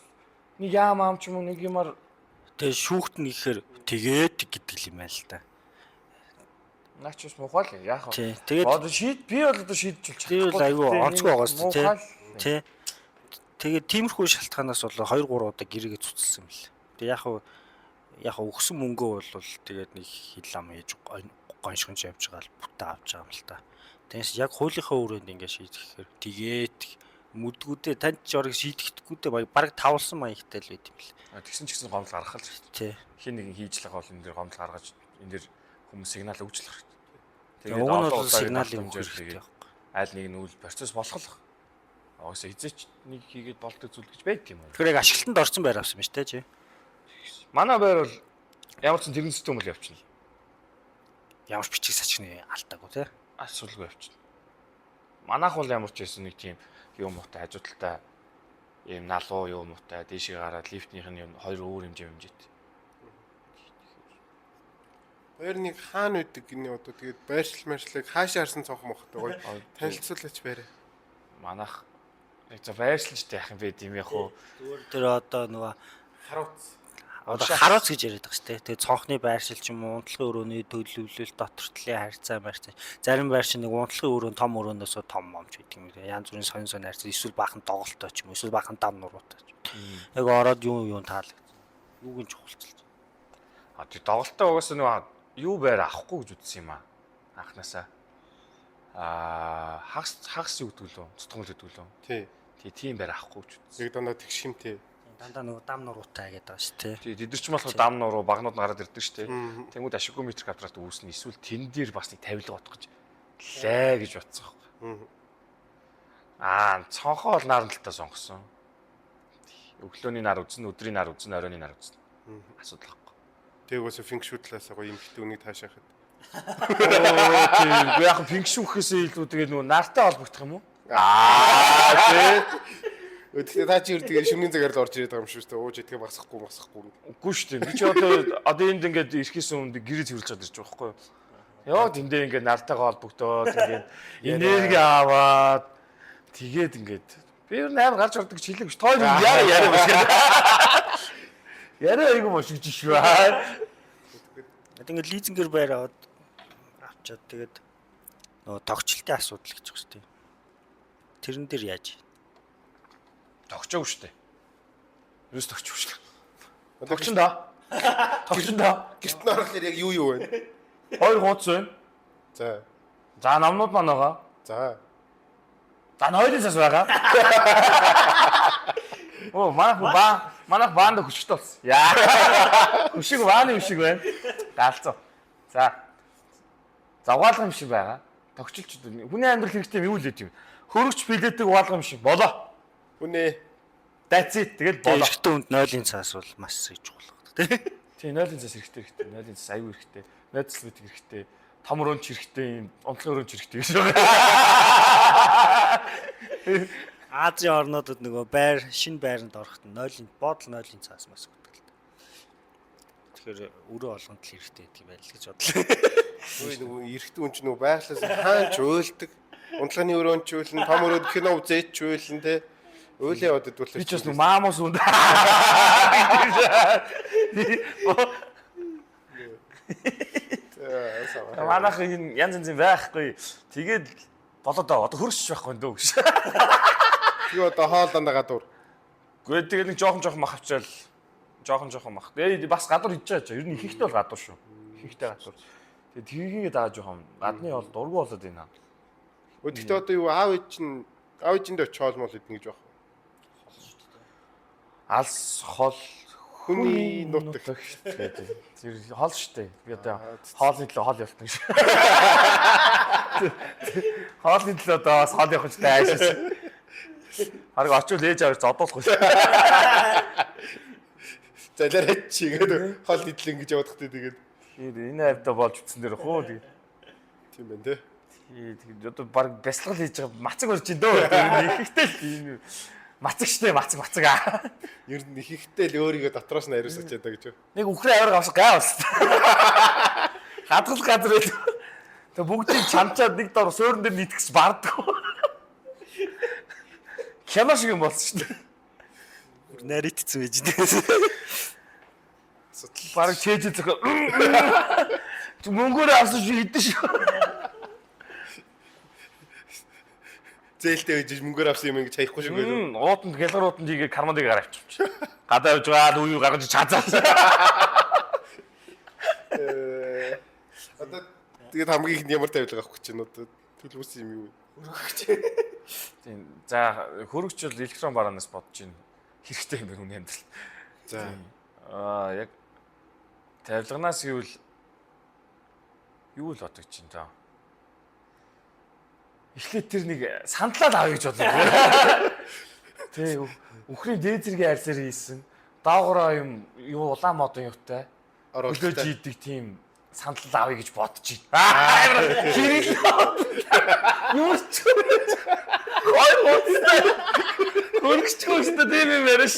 нэг яам аам ч юм уу нэг юмар тэгээ шүүхт нь ихээр тэгээд гэдэг юм байна л да. наа чи бас муухай л яах вэ? Тий. Тэгээд Одоо шийд би бол одоо шийдэж тэр бол айгүй онцгой байгаа шүү дээ, Муухай л. тий. Тэгээд тиймэрхүү шалтгаанаас бол 2 3 удаа гэрээгээ цуцалсан юм л. Тэгээ яг хуу яг хуу өгсөн мөнгөө бол тэгээд нэг хил ам хийж гоншгонж явж байгаа л бүтээ авч байгаа юм л та. Тэгээс яг хуулийнхаа өрөөнд ингэ шийдэхээр тэгээд мүдгүүдээ танд ч орог шийдэхдэггүүдээ баг тавлсан маягтай л байт юм л. А, Тэгсэн ч гэсэн гомдол гаргах л хэрэгтэй. Тий. Хин нэгэн хийж л байгаа бол энэ дэр гомдол гаргаж энэ дэр хүмүүс сигнал өгч л хэрэгтэй. Тэгээ уг нь олон бол удаагийн сигнал өгөх давтамжаар хэрэгтэй тэгээд байхгүй. аль нэг нь үйл процесс болох л. Угаасаа хизээч нэг хийгээд болдог зүйл гэж байд юм уу? Тэгэхээр яг ашиглалтанд орсон байр авсан юм шүү дээ чи. Манай байр бол ямар ч тэрэн зүйтэй юм л явчихна. Ямар ч бичиг сачны алдаагүй тий. Асуудалгүй явчихна. Манайх бол ямар ч байсан нэг тийм юм муутай хажуу талтай ийм налуу юм муутай дээшээ гараад лифтнийх нь юм хоёр өөр хэмжээ хэмжээтэй. Баяр нэг хаана үйдэг гинэ одоо тэгээд байршил маршлыг хаашаа харсан цонх мохтой гоё. Танилцуулаач байраа. Манайх яг за байршилж яах юм бэ тийм яг уу. Зүгээр тэр одоо нөгөө Харууц. Одоо харууц гэж яриад байгаа шүү дээ. Тэгээ цонхны байршил ч юм уу, унтлагын өрөөний төлөвлөл, дотор талын харьцаа, марьцаа. Зарим байршил нэг унтлагын өрөөнд том өрөөнөөсөө том момч гэдэг юм. Янз бүрийн сонин сонин харьцаа, эсвэл баахан доголтой ч юм уу, эсвэл баахан дам нуруутай ч юм. Яг ороод юу юу таалагдсан. Юуг нь чухалчилж. А тий доголтой угаасаа нөгөө юу байр авахгүй гэж үзсэн юм аа. Анханасаа. Аа хагас хагас юу гэдэг лөө? Цутгамл гэдэг лөө? Тий. Тий тийм байр авахгүй гэж үзсэн. Яг дандаа тэгш химтэй. Дандаа нөгөө дам нуруутай гэдэг байгаа шүү дээ. Тий тэд нар ч болохоор дам нуруу багнууд нь гараад ирдэг шүү дээ. Тэнгүүд ашиггүй метр квадрат үүснэ. Эсвэл тэн дээр бас нэг тавилга бодох гэж лээ гэж бодсон байхгүй. Аа цонхоо бол наран талтаа сонгосон. Өглөөний нар үзнэ, өдрийн нар үзнэ, оройн нар үзнэ. Асуудал байхгүй. Тэг уусаа фэнг шүү талаас гоё эмхтэй үнийг таашаахад. Тийм. Үгүй яг фэнг шүүхээсээ илүү тэгээд нөгөө нартай холбогдох юм уу? Аа тий. Гэхдээ та чи ер тэгээ шөнийн цагаар л орж ирээд байгаа юм шиг шүү дээ. Ууж идэхэ басахгүй басахгүй. Үгүй шүү дээ. Би чи одоо энд ингээд ирэхээс өмнө гэрээ цэвэрлж чад ирж байгаа байхгүй юу? Йоо тэндээ ингээд нартайгаа холбогдоод ингээд энерги аваад тэгээд ингээд би ер нь амар гарч ордог гэж хэлээгүй ш. Тоо яа яриа биш. Яриа айгу бошигч шүү. Одоо ингээд лизингээр байр аваад авчаад тэгээд нөгөө тогтчлтын асуудал гэж байгаа шүү дээ. Тэрэн дээр яаж? Тогчоогүй шүү дээ. Ерөөс тогчоогүй шүү дээ. Одоо Тогчин да. Тогчин да. гэрт нь орохлоор яг юу юу вэ? Хоёр хуудас байна. За. За номнууд маань байгаа. За. За нойлын цас байгаа. Оо манайх ба манайх баанд хөшигтэй болсон. Яа. Хөшиг бааны хөшиг байна. Галзуу. За. За угаалга юм шиг байгаа. Тогтчлч хүний амьдрал хэрэгтэй юм юу л гэдэг юм. Хөрөгч билетэг угаалга юм шиг болоо. Үнэ. That's it. Тэгэл болоо. Эрэгтэй хүнд нойлын цаас бол маш чухал байна тий. Тийм нойлын цас хэрэгтэй хэрэгтэй. Нойлын цас аюу хэрэгтэй. Найзлал бидэг хэрэгтэй. Том өрөөнч хэрэгтэй юм. Унтлын өрөөнч хэрэгтэй гэж байгаа. Азийн орнуудад нөгөө байр шинэ байранд ороход нойлын боодол нойлын цаас маш өгдөг л дээ. Тэгэхээр өрөө болгонд л хэрэгтэй гэдэг юм байл л гэж бодлоо. Үгүй нөгөө эрэгтэй хүн чинь нөгөө байглаас хаач уйлдаг. Унтлагын өрөөнд ч уйлна, том өрөөнд кино үзээч ч уйлна те. Уйлаа яваад идвэл Би ч бас нэг маамус үнд. Манайх энэ янз янзын байхгүй. Тэгээд болоо доо одоо хөрсч байхгүй дөө гэж. Тэгээ одоо хоол дандаа гадуур. Гэхдээ тэгээд нэг жоохон жоохон мах авчаал жоохон жоохон мах. Тэгээд бас гадуур идэж байгаа ч ер нь ихэнхдээ бол гадуур шүү. Ихэнхдээ гадуур. Тэгээд тэрийгээ даа жоохон гадны бол дургу болоод байна. Гэхдээ одоо юу аав ээж чинь аав ээжиндээ очиж хоол мол идэнэ гэж байх. Алс хол Хүний нутаг. гэдэг. Тэр хол штэ. Би одоо хоолны төлөө хол явуулна гэж. Хоолны төлөө одоо бас хол явах ч дайшаас. Хараг очивол ээж аваар зодуулах шүү. Залиараач чигээд хоол идлэн гэж явах гэдэг тэгээд Тэгэхээр энэ хавьдаа болж үтсэн дээр хөө тэгээд тийм байна те. тэгээд одоо баг бясалгал хийж байгаа мацаг урж ин дөө. Тэр ихтэй л тийм мацаг штэ мацаг мацаг аа. Ер нь ихэнхдээ л өөрийгөө дотроос нь ариусгаж чадаа гэж юу. Нэг үхрээ авир гавс гай болсон. Хадгал газар байл. Тэг бүгдийг чамчаад нэг дор суурин дээр нийтгэс бардаггүй. Кино шиг юм болсон шүү дээ. Бүр наритцсан байж дээ. Бараг чээж зөхө. Мөнгөөр авсан шүү идэн шүү. Зээлтэй байж мөнгөөр авсан юм ингэж хаяхгүй шиг байлаа. Уутанд гялгар уутанд хийгээ кармандыг гараа авчирч. Гадаа явж байгаа л үе гаргаж чазаа. Одоо тэгээд хамгийн ихэнд ямар тавилга авах гэж байна одоо төлөвлөсөн юм юу вэ? Тийм. За хөрөгч бол электрон бараанаас бодож байна. Хэрэгтэй юм байна хүний амьдрал. За Аа яг тавилганаас гэвэл юу л бодож чинь таа. Эхлээд тэр нэг сандлаад авъя гэж бодлоо. Тэ үхрийн дээд зэргийн арьсаар хийсэн. Доогороо юм юу улаан модон юутай. Оруулалтай. Хөлөөж хийдэг тийм сандал авъя гэж бодож байна. Хэрэг юу ч хоёр хуудастай хөргөчгүй шүү дээ тийм юм яриаш.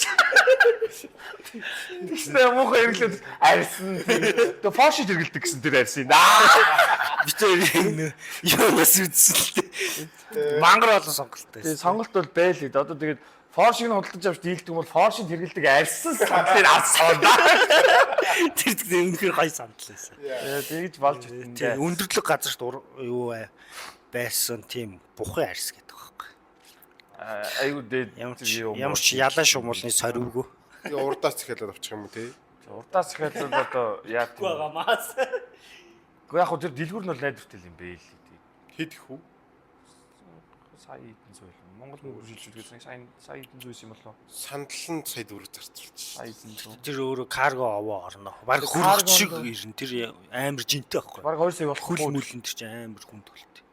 Тэгснэ муухай хэрэглээд арьсан. Тэгээ Porsche хэрэглэдэг гэсэн тэр арьсан. Би тэр юунаас үзсэн л дээ. Мангар олон сонголттой. Тэгээ сонголт бол байлээ. Одоо тэгээд Porsche-г нь худалдаж авч дийлдэг юм бол Porsche-д хэрэглэдэг арьсан сандлыг авсан да. Тэр тэр үнэхээр гоё сандал байсан. Тэгж болж өгсөн. Тийм өндөрлөг газарт юу байсан тийм бухын арьс гэдэг байхгүй. Айгуу дээд Ямар ч ямар ч ялаа шумуулны сорвгүй. Тэгээ урдаас захиалаад авчих юм уу те? Урдаас захиалаад одоо яа тийм. Байгамаас. Гэхдээ яг хөө тэр дэлгүүр нь бол найдвартай юм бэ л дээ. Хэд их үү? Сая хэдэн зүйл. Монгол мөнгөөр шилжүүлгээд сая сая хэдэн зүйлс юм болоо. Сандал нь сая дөрөв зарцуулчих. Сая хэдэн зүйл. Тэр өөрөө карго овоо орно. Бараг хөргөч шиг ирнэ. Тэр амар жинтэй байхгүй. Бараг 2 сая болох Хөл мүлэн тэр чинь амар хүнд хөлтэй.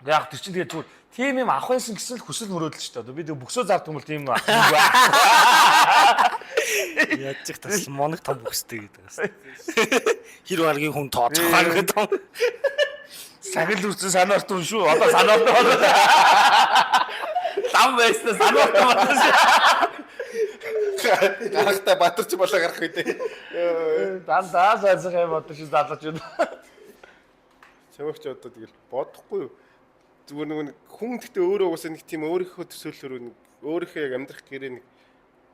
Яг тэр чинь тэгээд зүгээр тийм юм авах байсан гэсэн л хүсэл мөрөөдөл шүү дээ. Одоо би тэг бөксөө зардаг юм бол тийм юм авах. Яаж ч тас моног том бүстэй гэдэг бас. Хэр баргийн хүн тооцох гэдэг. Сагил үрсэн санаарт юм шүү. Одоо санаарт болоо. Лам байснаа санаатай болсон шээ. Гарахтаа Баатар ч болоо гарах үү. Дандаа сайхан юм бодож шээ залуучууд. Чамайг ч одоо тэгэл бодохгүй юу. Зүгээр нэг хүн гэхдээ өөрөө угаасаа нэг тийм өөрийнхөө төсөөллөөр нэг өөрийнхөө яг амьдрах гэрээ нэг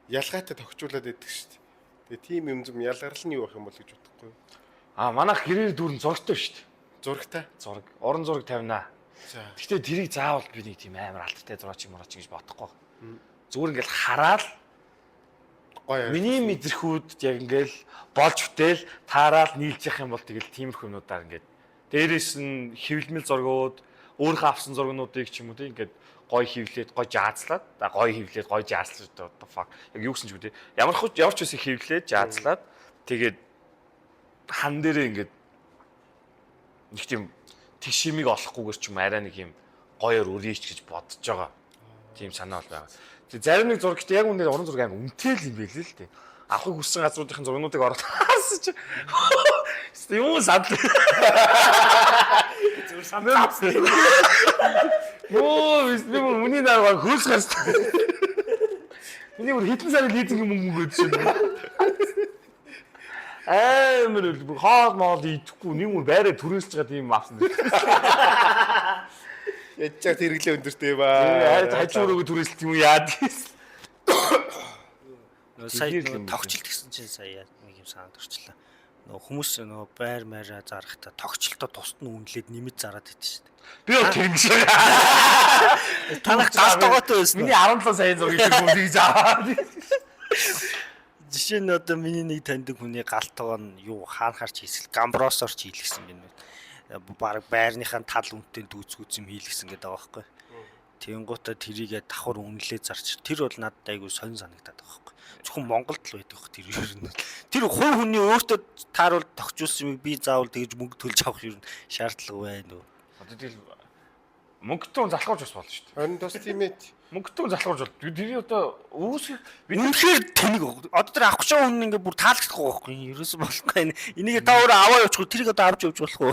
ялгаатай тохижуулаад байдаг шүү дээ. Тэгээ тийм юм зүм ялгарл нь юу байх юм бол гэж бодохгүй юу. А манайх гэрээр дүүрэн зурагтай шүү дээ. Зурагтай. Зураг, уран зураг тавина. За. Гэхдээ тэрийг заавал би нэг тийм амар алдартай зураач юм ураач гэж бодохгүй. Зүгээр ингээл хараал Гоё. миний мэдрэхүүд яг ингээл болж бүтээл таараал нийлж явах юм бол тэгэл тиймэрхүү юмнуудаар ингээд дээрээс нь хэвлэмэл зургууд өөрийнхөө авсан зургнуудыг ч юм уу тийм ингээд гой хэвлээд гой жаазлаад гой хэвлээд гой жаазлаад what the fuck яг юу гэсэн ч үү тийм ямар ч ямар ч үсэн хэвлээд жаазлаад тэгээд хан дээрээ ингээд нэг тийм тэгш имийг олохгүйгээр ч юм арай нэг юм гоёор өрийч гэж бодож байгаа. Тийм санаа бол байгаа. Тэг зарим нэг зурагт яг үнээр уран зураг амар үнэтэй л юм байл л дээ. Авахыг хүссэн газруудын зургнуудыг ороод харсан чи. Юм санал. Зүгээр санал авсан. Йоо, би бүр миний дараа хөөс гарсан. Миний бүр хэдэн сарын лизинг мөнгө мөнгө өгдөө шин. Амар үл бүр хоол моол идэхгүй нэг бүр байраа түрээсж байгаа тийм авсан. Ядж чад хэрэглээ өндөртэй ба. Хажуу руу түрээсэлт юм яад гэсэн. Нөгөө сая Тэгээр л нөгөө юм тогтчлт гэсэн чинь сая нэг юм санаанд орчлаа. Нөгөө хүмүүс нөгөө байр майраа зарахтаа тогтчлтоо тусад нь үнэлээд нэмэж зараад идэв шүү дээ. Би бол тэр ингэж. Танах гал тогоотой байсан. Миний 17 саяын зургийг тэр хүмүүс хийж аваад. Жишээ нь одоо миний нэг таньдаг хүний гал тогоо нь юу хаанхаар ч хийсэл гамбросоор ч хийлгсэн гэнэ. Бараг байрныхаа тал үнэтэй дүүцгүүц юм хийлгсэн гэдэг байгаа байхгүй. Тэнгуутаа тэрийгэ давхар үнэлээ зарч тэр бол надад айгүй сонь санагдаад байгаа байхгүй. Зөвхөн Монголд л байдаг хөх тэр ер нь. Тэр хувь хүний өөртөө тааруул тогтжуулсан юмыг би заавал тэгж мөнгө төлж авах ер нь шаардлага байна уу? Одоо тэгэл мөнгөтэй хүн залхуурч бас болно шүү дээ. Харин бас тийм ээ. Мөнгөтэй хүн залхуурч бол тэрийг одоо үүсгэх бид Үнэхээр тэнэг. Одоо тэр авах гэж байгаа хүн ингээ бүр таалагдахгүй байхгүй. Ерөөсөө болохгүй. Энийг та өөрөө аваа явуучих. Тэрийг одоо авч явж болохгүй.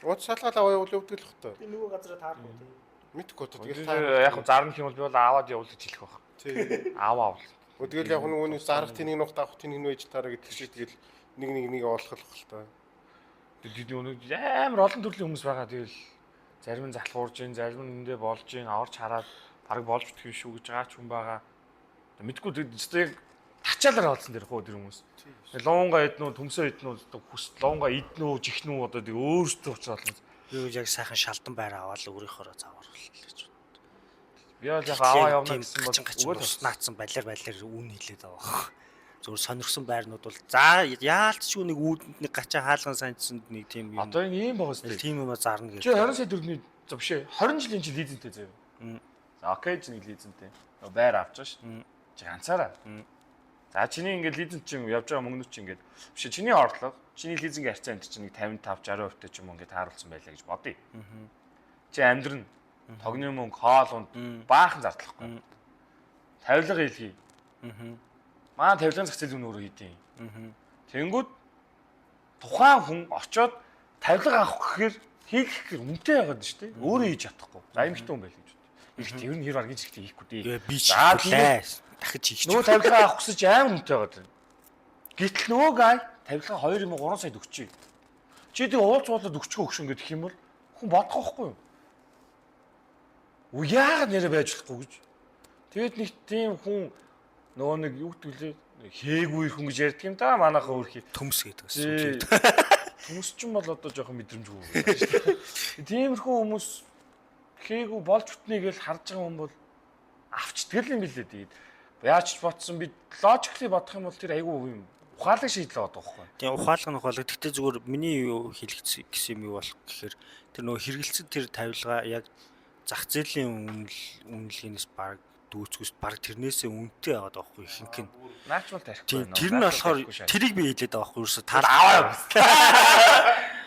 Ууц шалгаал аваа явуул явдаг л хөх тоо. Би нөгөө газараа таарахгүй тийм. Мэдхгүй одоо тэгэл тэр яг хав зарна гэх юм бол би бол аваад явуул гэж хэлэх байх. Тий. Аваа авал. Тэгэл яг нөгөө нэг зарах тэнийг нухт авах тэнийг нүү ээж таараа гэдэг шиг тэгэл нэг нэг нэг олох л тоо. Тэр нэг амар олон төрлийн хүмүүс байгаа. Тэгэл зарим нь залхуурж гин, зарим нь эндээ болж гин, орж хараад бараг болж битэх юм шүү гэж байгаа ч хүн байгаа. Мэдгүй тэр яг тачаалаар олсон тэр хөө тэр хүмүүс. Луунга иднүү, төмсөө иднүү, хүс луунга иднүү, жихнүү одоо тэг өөрсдөө учраас олон. Би бол яг сайхан шалдан байр аваад өөрийнхөөрөө заваарууллаа гэж. Би бол яг аваа явна гэсэн бол гачин гачин өгөөл ус наацсан балиар балиар үн хилээд байгаа байхгүй. Зүгээр сонирхсан байрнууд бол за яалтчгүй нэг үүдэнд нэг гачин хаалган санчсанд нэг тийм юм. Одоо энэ ийм байгаа сте. тийм юм зарна гэж. Чи 20 сая төгрөгийн за биш ээ 20 жилийн чи лизинтэй заяа. За окей чи нэг лизинтэй. Нөгөө байр авч байгаа шүү. Чи ганцаараа. За чиний ингээд лизинг чинь явж байгаа мөнгөнүүд чинь ингээд биш ээ чиний орлого, чиний лизингийн харьцаа энэ чинь нэг 55 60% тэй ч юм уу ингээд тааруулсан байлаа гэж бодъё. Чи амьдрна. Тогны мөнгө, хоол унд баахан зардлахгүй. Тавилга хийлгэе. Маа тавилгын зах зээл үнэ өөрөө хийдэм. Тэнгүүд тухайн хүн очоод тавилга авах гэхээр хийлгэх гэхээр үнэтэй байгаад шүү дээ. Өөрөө хийж чадахгүй. За эмэгтэй хүн байл гэж бод. Эрэгтэй ер нь хэр аргийн чигтээ хийхгүй дээ. Гээ би ч За, хийхгүй. Дахиж хийчих. Нөгөө тавилга авах гэсэн чи амар үнэтэй байгаад байна. Гэтэл нөгөө гай тавилга 2 юм уу 3 саяд өгчээ. Чи тэг уулз уулаад өгчгөө өгшөн гэдэг юм бол хүн бодох байхгүй юу? Үу яагаад нэрэ байж болохгүй гэж. Тэгээд нэг тийм хүн нөгөө нэг юу гэдэг лээ хээгүй хүн гэж ярьдаг юм да манайхаа өөрхий. Төмс гэдэг гэсэн. Төмс ч юм бол одоо жоохон мэдрэмжгүй байна шүү дээ. Тиймэрхүү хүмүүс хээгүй болж бүтнийг л харж байгаа хүн бол авчдаг л юм билээ тэгээд. Яаж ч бодсон би логикли бодох юм бол тэр айгүй юм ухаалаг шийдэл байгаа байхгүй. Тийм ухаалга нь ухаалаг. Гэхдээ зүгээр миний юу хэлэх гэсэн юм юу болох гэхээр тэр нөгөө хэрэгэлцэн тэр тавилга яг зах зээлийн үнэлгээнээс баг дүүцгээс баг тэрнээсээ үнэтэй яваад байгаа байхгүй ихэнх нь. Наач бол тарихгүй Тийм байна. тэр нь болохоор тэрийг би хэлээд байгаа байхгүй ерөөсө та аваа.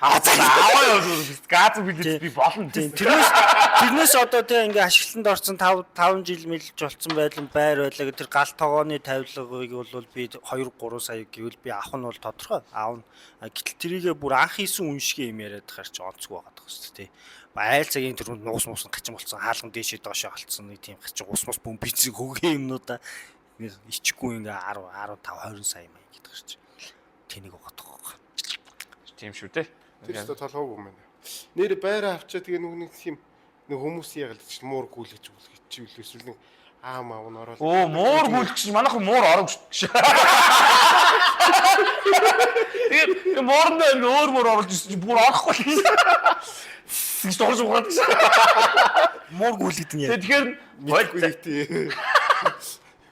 Аа за аваа явж газ билет би болно. Тийм. Тэрнээс одоо тийм ингээ ашиглалтанд орсон 5 5 жил мэлж болцсон байлан байр байлаа гэх тэр гал тогооны тавилгыг бол би 2 3 сая гэвэл би авах нь бол тодорхой. Аавна. Гэтэл тэрийгэ бүр анх хийсэн үн шиг юм яриад хаар чи онцгүй байгаа даа шүү дээ. Айл цагийн тэр нуус муус нь хачин болцсон, хаалган дээшээ доошоо алдсан нэг тийм хачин ус мус бөмбөцөг хөгийн юмнуудаа ичгүй ингээ 10 15 20 сая маяг гэдэг чи тэнийг байгаа даа. Тийм шүү дээ. Тэр ч толгойг юм байна. Нэр байраа авчаа тэгээ нүг нэг тийм нэг хүмүүс яагаад ч муур гүйлгэж гүйлгэж чи юу эсвэл нэг аам аав нь ороод. Өө муур гүйлгэж чинь манайх муур орог шүү. Тэгээд муурн дээр өөр муур оруулж ирсэн чинь бүр орохгүй л. Гэж дурж угаад гэсэн. Муур гүйлгэдэг юм. Тэгэхээр Мэдгүй нэг тий.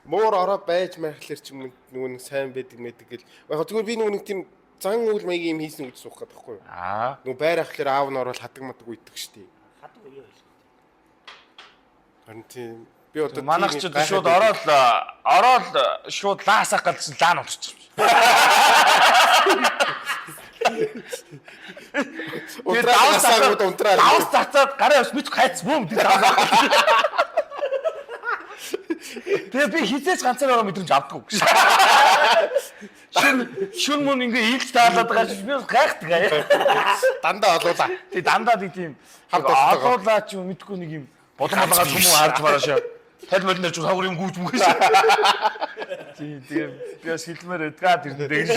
Муур ороо байж майхлаар ч юм нөгөө нэг сайн байдаг мэдэг гэл. Яг зүгээр би нөгөө нэг тийм зан үйл маягийн юм хийсэн гэж суух гэдэг байхгүй юу? Аа. Нөгөө байр ахлаар аав нь ороод хадаг мадаг үйдэг штий. Хадаг үе байл. Харин тийм би одоо Манайх ч шууд ороод шууд лаасах галсан лаа нутчих. Унтраа гасаагууд унтраа. Давс цацаад гараа явс мэдгүй хайц бүүм тэр давс. Тэгээ би хизээч ганцаар байгаа мэдрэмж авдаггүй. Шүн мөн ингээ илж таалаад байгаа шиг би бас гайхдаг. Дандаа олуулаа. Тэг дандаа нэг тийм Хамт олтойгоо. олуулаа ч юм мэдгүй нэг юм болон болгоод хүмүүс харж мараашаа. Тал молноор ч савгар юм гүйж мүгээс. Тий тэгээ би бас хэлмээр байдгаа тэрнээ гэж.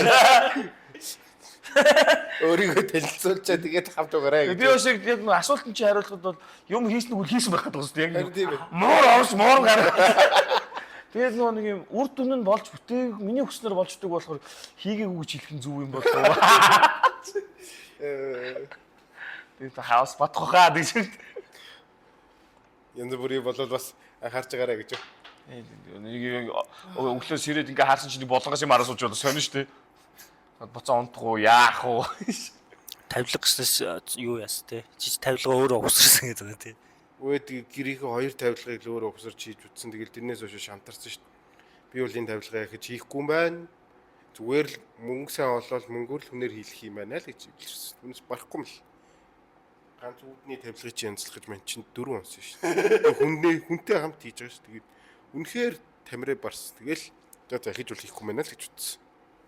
Өөрийгөө танилцуулчаа тэгээд хамт угаарай Би бас яг нэг асуултанд чи хариулахад бол юм хийсэн үг хийсэн байх гэдэг юм шүү дээ. Харин тийм ээ. Муур орс муур гарах. Тэгээд нөгөө нэг юм үр дүн нь болж бүтээг миний хүснээр болждаг болохоор хийгээгүй гэж хэлэх нь зөв юм болов уу? Тэгээд хаус батх хаа гэж. Янз бүрийн болол бас анхаарч байгаарай гэж. Нэг өглөө сэрээд ингээ харсан чинь болонгоос юм араа сууж болоо сонь шүү дээ. Буцаа унтах уу яах уу? Тавилга гэснээс юу яас те. Чи тавилга өөрөө угсарсан гэдэг юм те. Өөд гэрийнхээ хоёр тавилгыг л өөрөө угсарч хийж үтсэн. Тэгэл тэрнээс хойш шантарсан шүү дээ. Би бол энэ тавилгаа яхаж хийхгүй юм байна. Зүгээр л мөнгө сайн олоод мөнгөөр л хүнээр хийлэх юм байна л гэж хэлсэн. Түүнээс барахгүй юм л. Ганц үүдний тавилгыг чи янзлах гэж мань чинь дөрөв онсон шүү дээ. Хүнний хүнтэй хамт хийж байгаа шүү. Тэгээд үнэхээр тамираа барсан. Тэгэл за захиж бол хийхгүй юм байна л гэж үтсэн.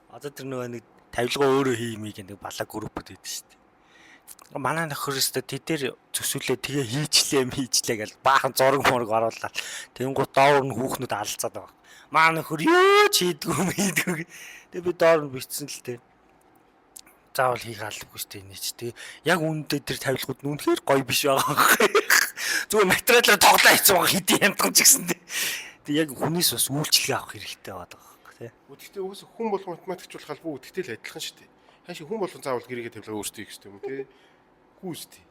Одоо тэр нөгөө нэг тавилга өөрөө хиймийг нэг балаа группд байдаг шүү дээ. Манай нөхөр өстө тэд дээр төсөөлөө тэгээ хийчлээ хийчлээ гэж баахан зураг мураг оруулаад тэнгуут доор нь хүүхнүүд алцаад байгаа. Манай нөхөр юу ч хийдгүү хийдгүү. Тэгээ би доор нь бичсэн л дээ. Заавал хийх албагүй шүү дээ энэ ч тэгээ яг үүндээ тэр тавилгууд нь үнэхээр гоё биш байгаа байхгүй. Зүгээр материалаар тоглоо хийсэн байгаа хэдийн хямдхан ч гэсэн дээ. Тэгээ яг хүнээс бас үйлчлэгээ авах хэрэгтэй байгаа байхгүй тий. Гэхдээ угсаа хүн бол математикч бол халбгүй үтгэтэй л адилхан шүү дээ. Хаашаа хүн болгон заавал гэрээгээ тавилгаа өөртөө хийх хэрэгтэй юм тий. Гүү үстэй.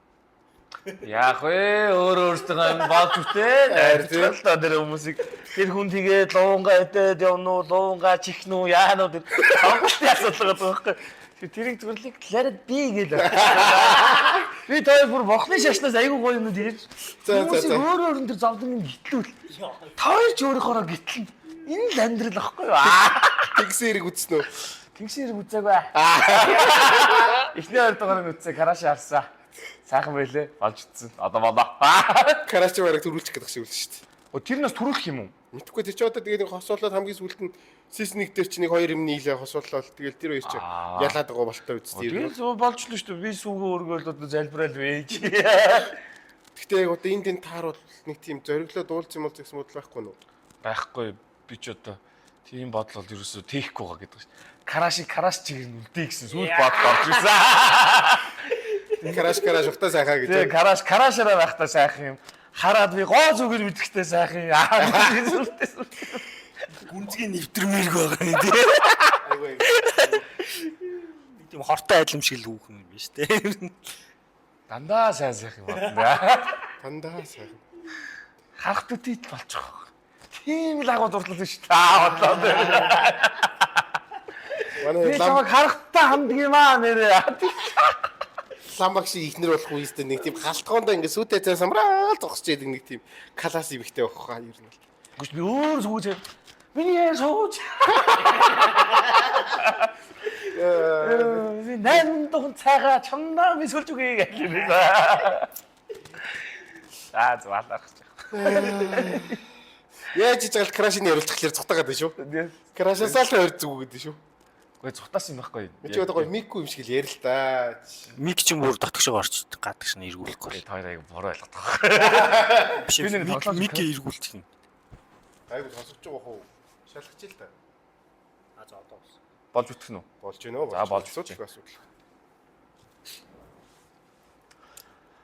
Яах вэ? Өөр өөртөө юм болж үтэй. Найрцгаал та тэр хүмүүсийг тэр хүн тэгээд луунгаа идээд явна уу, луунгаа чихнэ үү, яана уу тэр сонголтын асуудал байгаа байхгүй. Тэр тэрийг зүгээр л let it be гээл. Би таа бүр бохны шашнаас айгүй гоё юмнууд ярьж. За, за, Хүмүүсийг за. өөр өөр нь тэр зовлон юм гитлүүл. Та хоёр ч өөрийнхоороо гитлэн. Энэ л амьдрал аахгүй юу? Тэгсэн хэрэг үтсэн үү? Тэгсэн хэрэг үзээгүй. Эхний хоёр дугаарыг үзсэн, караш харсан. Сайхан байлээ. Болж утсан. Одоо болоо. Карачи бараг төрүүлчих гэдэг шиг үлсэн шүү дээ. О тэр нас төрүүлэх юм уу? Мэдхгүй тэр чи одоо тэгээд нэг хосуулаад хамгийн сүүлд нь season 1 дээр чи нэг хоёр юм нийлээ хосуулаад тэгэл тэр хоёр чи ялаад байгаа болтой үсттэй. Тэгэл зөв болж л шүү дээ. Би сүгөө өргөөл одоо залбираал вэж. Гэхдээ яг одоо энд энэ тааруул нэг тийм зориглоод уулз юм бол гэсэн бодол байхгүй нү? Байхгүй би ч одоо тийм бодол бол ерөөсөө тийхгүй байгаа гэдэг шүү. Караши караш чигээр нь үлдээ гэсэн сүүл бодол орж ирсэн. Караш караш ухтаа сайхаа гэж. Тэгээ караш карашаараа байхдаа сайхан юм. Хараад би гоо зүгэр мэдрэхтэй сайхан юм. Аа сүлдээ. Гүнзгий нэвтрмээрг байгаа юм тий. Айгүй айгүй. Нэг тийм хортой айлм шиг л хүүхэн юм биш тий. Дандаа сайн сайхан юм бодно. Дандаа сайхан. Харах төтөйт болчих. Тийм л агуу дурлал биш та бодлоо. Манай Би лам чамайг харахтаа хамдаг юм аа нэрээ. ламбаг шиг ихнэр болох үеэстэй нэг тийм халтгоондоо ингээ сүйтэй цай самраал зогсож идэг нэг тийм класс эмэгтэй байх хаа ер нь бол. Гэвч би өөр сүүж. Миний яар сууж. Би 8 духан цайгаа чамдаа би сольж өгье гэж хэлээ. Аа звалах ч. Яаж хийж байгаа л крашыг ярилцахлаар цутаагаад байна шүү. Крашаасаа л ойр зүг гэдэг шүү. Гэхдээ цутаас юм байхгүй. Чи одоо гоё микку юм шиг л ярил л та. Мик ч юм бүр дотгошоо орч гадагш нь эргүүлэхгүй. Та хоёр аяг буруу ойлгох байгаа. Биш Би нэг тоглоом Мик эргүүлчих юм. Айгу сонсогч байгаа хуу. Шалгаж ил та. А за одоо болсон. Болж үтгэх нь үү? Болж байна уу? За, болж асуудал асуудал.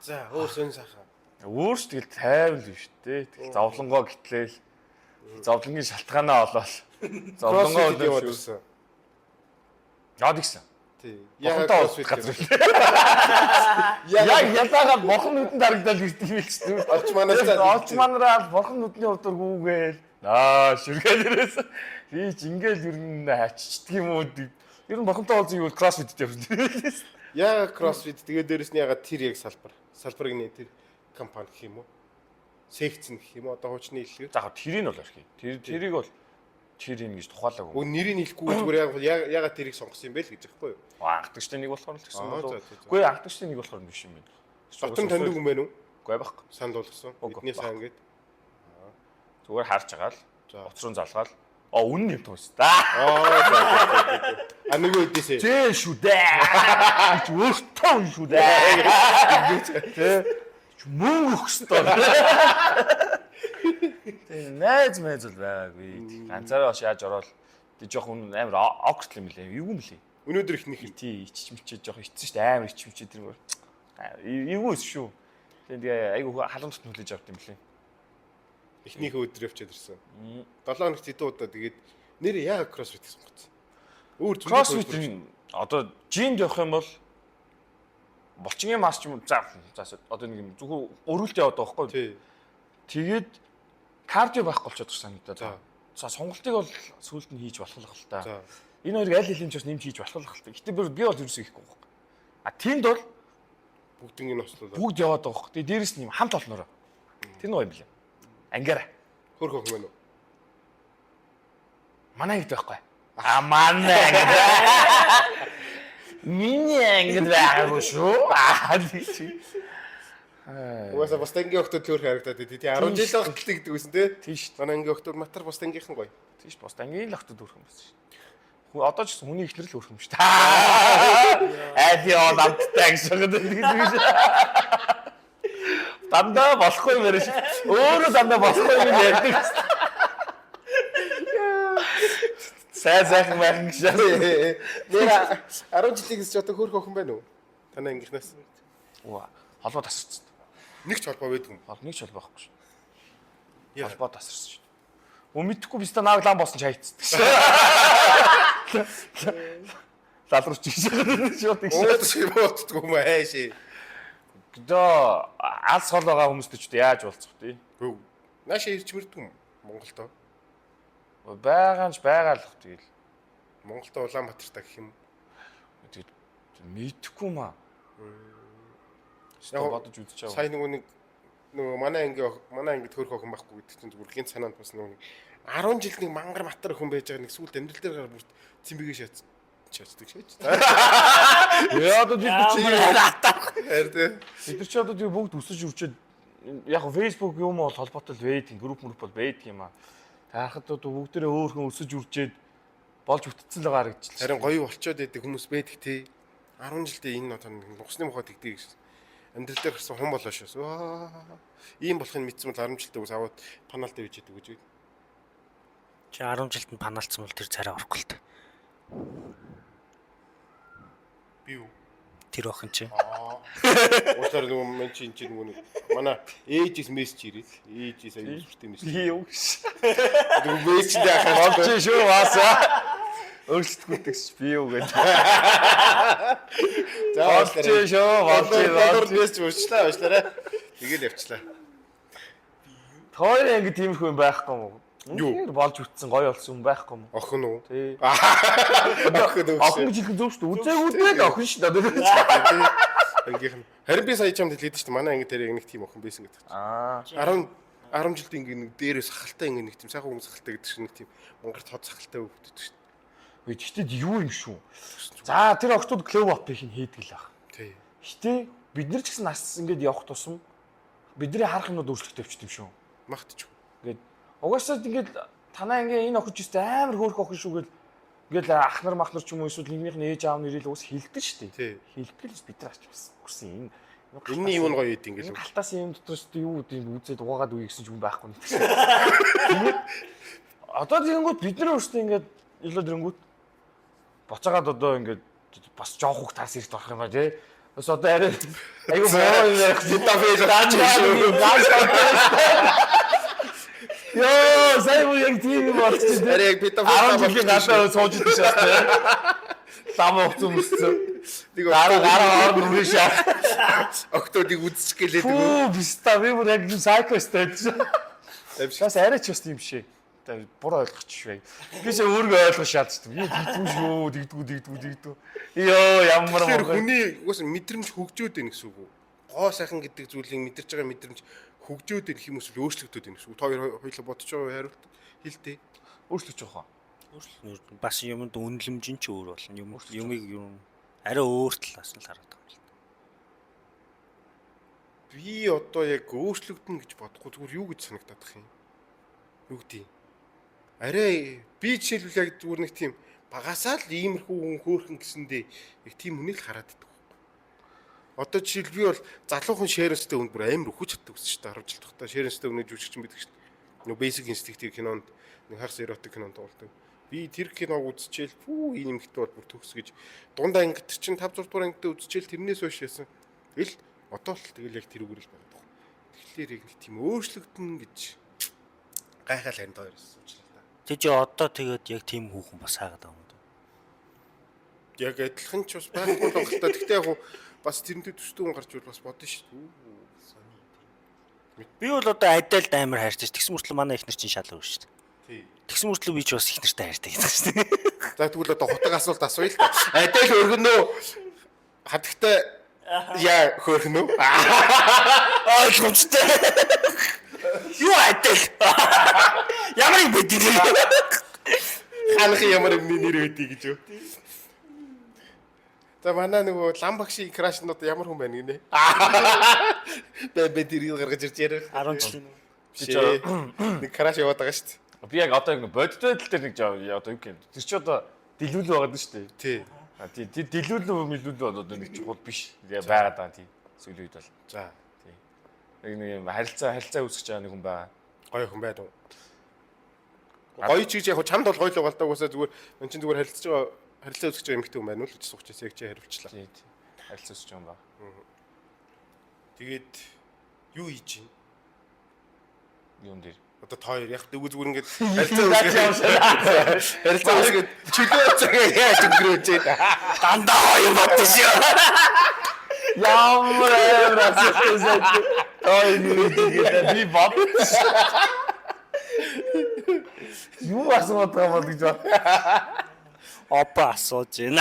За, өөр сөн сайхан. Өөр ч тэгэл тайван л биш үү? Тэгэл зовлонгоо гэтлээл. Зовлонгийн шалтгаанаа олоол. Зовлонгоо Зовлонгоо яваад олоо. ирсэн. Яад гисэн. Тий. Ягаад Бурхантай CrossFit газар. Яг Яг ялаагаа бурхан нүдэнд харагдал ирдэг юм л ч тийм. Олж манаасаа Олж манараал бурхан нүдний урд гүүгээл. Аа ширгээл ирээс. Би ч ингээл ер нь хачичдаг юм уу? Ер нь бурхантай уулзсан юу CrossFit дээр явсан. Ягаад CrossFit тэгээ дээрэс нь ягаад тэр яг салбар. Салбарыг нэ тэр компани гэх юм уу? Секц нь гэх юм уу? Одоо хуучны хэллэгээр. За яг тэрийг бол орхи. Тэр тэрийг бол тэр юм гэж тухайлаагүй. Үгүй нэрийг хэлэхгүй зүгээр яг ягаад тэрийг сонгосон юм бэ л гэж байхгүй юу? Анхдагчтай нэг болохоор л гэсэн Аа, болов. за, за, за. Үгүй анхдагчтай нэг болохоор биш юм байна. Дотн таньдаг юм байна уу? Үгүй байхгүй. Санал болгосон. Үгүй, Эдний сайн гээд. Зүгээр харж байгаа л. За. Уцрын залгаал. А үнэн юм туус та. Аа за, за, за, за. А нөгөө хэдээсээ. Зээ шүү дээ. Чи өөртөө үн шүү дээ. Тэ. Чи мөнгө өгөх ёстой. Тэ найз майз бол байгаагүй. Ганцаараа бас яаж ороод тэг жоох үн амар awkward юм лээ. Эвгүй юм лээ. Өнөөдөр ихнийх нь. Тий ичч мичээ жоох ичсэн шүү дээ. Амар ичч мичээ тэр мөр. Эвгүй шүү. Тэгээ айгу халуун тут нүлээж авд юм лээ. Эхнийхээ өдөр явчаад ирсэн. 7 хоногт хэдэн удаа тэгээд нэр яагаад CrossFit гэсэн гоц. Өөр зүрх CrossFit нь одоо жимд явах юм бол булчингийн мас ч юм уу за за одоо нэг юм зөвхөн өрүүлт яваад байгаа байхгүй. Тий. Тэгээд кардио байхгүй болчиход санагдаад. За. За сонголтыг бол сүүлд нь хийж болох л та. За. Энэ хоёрыг аль хэлийн ч бас нэмж хийж болох л та. Гэтэ би бол ерөөсөө хийхгүй байхгүй. А тэнд бол Бүгднийг нь ослуулаад. бүгд яваад байгаа байхгүй. Тэгээд дээрэс нь юм хамт олноороо. Тэр нь гоё юм блэ. Ангиараа. Хөрх охин байна уу? Манай ангид байхгүй. А манай ангид. Миний ангид байгаагүй шүү. Аа тий чи. Угаасаа бус ангийн охтууд хөөрхөн харагдаад тий. 10 жил багт л тэгдэг байсан тий. Тий шүү. Манай ангийн охтууд матар бус ангийнхан гоё. Тий шүү. Бус ангийн л охтууд өөрхөн байсан шүү. Хүн одоо ч гэсэн хүний ихнэр л өөрхөн шүү. Айл ёо намттай гэж байгаа гэж. Дандаа болохгүй юм яриаш. Өөрөө дандаа болохгүй юм ярьдаг. Сайн сайхан майхан гэж. Нэр 10 жилийн гэсэн чи одоо хөөрхөн охин байна уу? Танай ангийнхнаас Үу холбоо тасарсан. нэг ч холбоо байдгүй юм. Хол нэг ч холбоо байхгүй шүү. Яа. Холбоо тасарсан шүү. Үу мэдхгүй би ста нааг лам болсон ч хайцдаг шүү. Лалрууч гэж шууд тэгш. Уудас юм ууддаггүй юм ааши. Одоо алс хол байгаа хүмүүстэй ч яаж уулзах вэ? Гөө. Наашаа ирч мэрдгүй юм Монголдо. Байгаа нь ч байгаа л бах тэгэл. Монголдо Улаанбаатарт гэх юм. Тэгэл мэдхгүй маа. Яг Яг бодож үзэж байгаа. Сая нөгөө нэг нөгөө манай анги манай ангид хөөрхөн охин байхгүй гэдэг чинь зүгээр гинт санаанд бас нөгөө нэг 10 жил нэг мангар матар охин байж байгаа нэг сүүлд амьдрал дээр гар бүрт цэмбигээ шаац шаацдаг шаач. Яа одоо бид чи Харин тий. бид нар чи одоо тэгээ бүгд өсөж үрчээд яг Facebook юм бол холбоотой л байдаг, групп мөрөп бол байдаг юм аа. Таархад одоо бүгдээрээ өөрхөн өсөж үрчээд болж бүтцэн л байгаа харагдчихлаа. Харин гоё болчоод байдаг хүмүүс байдаг тий. 10 жилдээ энэ одоо нэг нугасны мохоо тэгдэг гэсэн. Амьдрал дээр гарсан хүн болоо шээс. Аа. Ийм болохыг мэдсэн бол 10 жилдээ үс аваад панаал дээр ичээдэг гэж. Чи 10 жилд нь панаалцсан бол тэр царай орохгүй л та. Би юу? Тэр охин чи. Уучлаарай нөгөө мен чи энэ чи нөгөө нэг манай ээжээс мессеж ирээд ээжээс аюул сүртэй мессеж. Би юу гэж. Нөгөө мессежэнд яхаа Болж шүү баасаа. Өөрчлөлтгүй тэгс би юу гэж. За Болж шүү болж болж болж. мессеж уучлаа уучлаарай. Тэгэл явчлаа. Тойр анги тиймэрхүү юм байхгүй юм уу? Юу? Үнэхээр болж үтсэн гоё болсон юм байхгүй юм уу? Охин уу? Тий. Охин уу? Охин гэж хэлэх зөв шүү дээ. Үзээгүүдээ л охин шүү дээ. Ангийнх нь. Харин би сая чамд хэлээд шүү дээ. Манай анги дээр яг нэг тийм охин байсан гэдэг. Аа. 10 10 жилд ингээ нэг дээрээс сахалтай ингээ нэг тийм сайхан хүмүүс сахалтай гэдэг шиг нэг тийм мангар тод сахалтай хөвгдөд шүү дээ. Үгүй гэхдээ юу юм шүү. За тэр охтууд glow up-ыг нь хийдэг л ах. Тий. Гэтэ бид нар ч гэсэн нас ингээд явах тусам бидний харах юмнууд өөрчлөгдөв юм шүү. Магтчих. Ингээд угаасаа ингээд танаа ингээ энэ охин ч өстэй амар хөөрхөн охин шүү гэл ингээд ах нар мах нар ч юм уу эсвэл нэгнийх нь ээж аав нь ирээл уус хилдэг шүү дээ. Тий. Хилдэг л бид нар ач бас үгүй энэ Энэний юу нь гоё идэв Энэ ингээл. галтаас юм дотор ч юу гэдэг юм үзээд угаагаад үе гэсэн ч юм байхгүй нэг гэсэн. Тэгээд одоо тэгэнгүүт бид нар өөрсдөө ингээд илүү дэрнгүүт буцаагаад одоо ингээд бас жоох хүүхд таас эрт орох юм ба тий. Бас одоо арай айгу муу юм ярих Педофил болчих шүү. Йоо, сайн уу яг тийм юм болчих тий. Арай яг педофил 10 жилийн гадаа сууж идэх шээ тий. Лам ухцсан өмссөн. Нэг Гараа гараа ор нүрээ шаа. Октоодыг үзчих гэлээд нөгөө. Пүү, биста би бүр яг сайкостай тий. Амжиг. Бас арай ч бас тийм шээ. Та буруу ойлгочих вэ. Би ч өөрийгөө ойлгох шаарддаг. Би тэгдэггүй шүү, тэгдэггүй, тэгдэггүй, тэгдэггүй. Йоо, ямар Тэгэхээр муу. хүний угаасаа мэдрэмж хөгжөөд байна гэсэн үг үү? Гоо сайхан гэдэг зүйлийг мэдэрч байгаа мэдрэмж хөгжөөд байна юм эсвэл өөрчлөгдөд байна гэсэн үг. Та хоёр хоёулаа бодож байгаа хариулт хэлтэй. Өөрчлөж байгаа. Өөрчлөлт бас юмд үнэлэмж нь ч өөр болно. Юм юмыг юм арай өөр талаас нь л хараад байгаа юм л та. Би одоо яг өөрчлөгдөнө гэж бодохгүй зүгээр юу гэж санагдаад их юм. Юу гэдэг юм? Арай би жишээлбэл яг зүгээр нэг тийм багасаа л иймэрхүү хүн хөөрхөн гэсэндээ яг тийм хүнийг л хараад идэх байхгүй. Одоо жишээл би бол залуухан шеренстэй хүнд бүр амар өхөж чаддаг гэсэн шүү дээ 10 жил тогтоо шеренстэй хүний жүжигчин байдаг шүү дээ. Нөгөө Basic Instinct кинонд нэг хагас эротик кинонд тоглодог. Би тэр киног үзчихэл пүү энэ эмэгтэй бол бүр төгс гэж дунд ангид чинь 5 6 дугаар ангид үзчихэл тэрнээс хойш яасан. Ил одоо л тэгэл яг тэр үгээр л байгаа байхгүй. Тэгэхээр яг нэг тийм өөрчлөгдөн гэж гайхал харин тоо ерөөс уучлаа та. Тэг чи одоо тэгээд яг тийм хүүхэн бас хайгаад байгаа юм даа. Яг адилхан ч бас байхгүй л байх л та. Гэхдээ яг бас тэрнтэй төстэй хүн гарч ирвэл бас бодно шүү дээ. Би бол одоо адайлд амар хайртай. Тэгсэн мөртлөө манай эхнэр чинь шал өөр шүү дээ. Тий. Тэгсэн мөртлөө би ч бас эхнэртэй хайртай гэдэг шүү дээ. За тэгвэл одоо хутаг асуулт асууя л та. Адил өргөнөө хадагтай яа хөөрхөн үү? Ойлгомжтой. Юу адайл? Ямар юм бэ тэр? Ханах ямар юмны нэр өгдөө гэж юу? За манай нөгөө лам багшийн краш нь одоо ямар хүн байна гинэ? Бэ бэ тэрийг гаргаж ирж яриа. 10 жилийн өмнө. Биш ээ. Нэг краш яваад байгаа шүү дээ. Би яг одоо яг бодит байдал дээр нэг жоо одоо юу гэх юм. Тэр чи одоо дэлгүүл байгаад нь шүү дээ. Тий. А тий тэр дэлгүүл мэлгүүл одоо нэг чухал биш. Тэгээ байгаад байгаа тий. Сүүлийн үед бол. За Тий. Яг нэг юм харилцаа үүсгэж байгаа нэг хүн байгаа. гоё хүн байдаг. Гоё ч гэж яг чамд бол гоё л байгаа л да угаасаа зүгээр мэн чин зүгээр харилцаж байгаа харилцаа үүсгэж байгаа эмэгтэй хүн байна уу л гэж сууч яг чи хариулчлаа. Тий. тий. Харилцаа үүсгэж байгаа юм байна. Тэгээд юу хийж чинь? Юун дээр. Одоо та хоёр яг дэгүү зүгээр ингээд харилцаа үүсгэж харилцаа үүсгээд чөлөө цагаа яаж өнгөрөөж байна? Дандаа хоёр бодсон шүү. Ямар амар асуулт вэ? Ой нэг би бодсон. Юу асууад байгаа юм бол гэж байна. Опа асууж байна.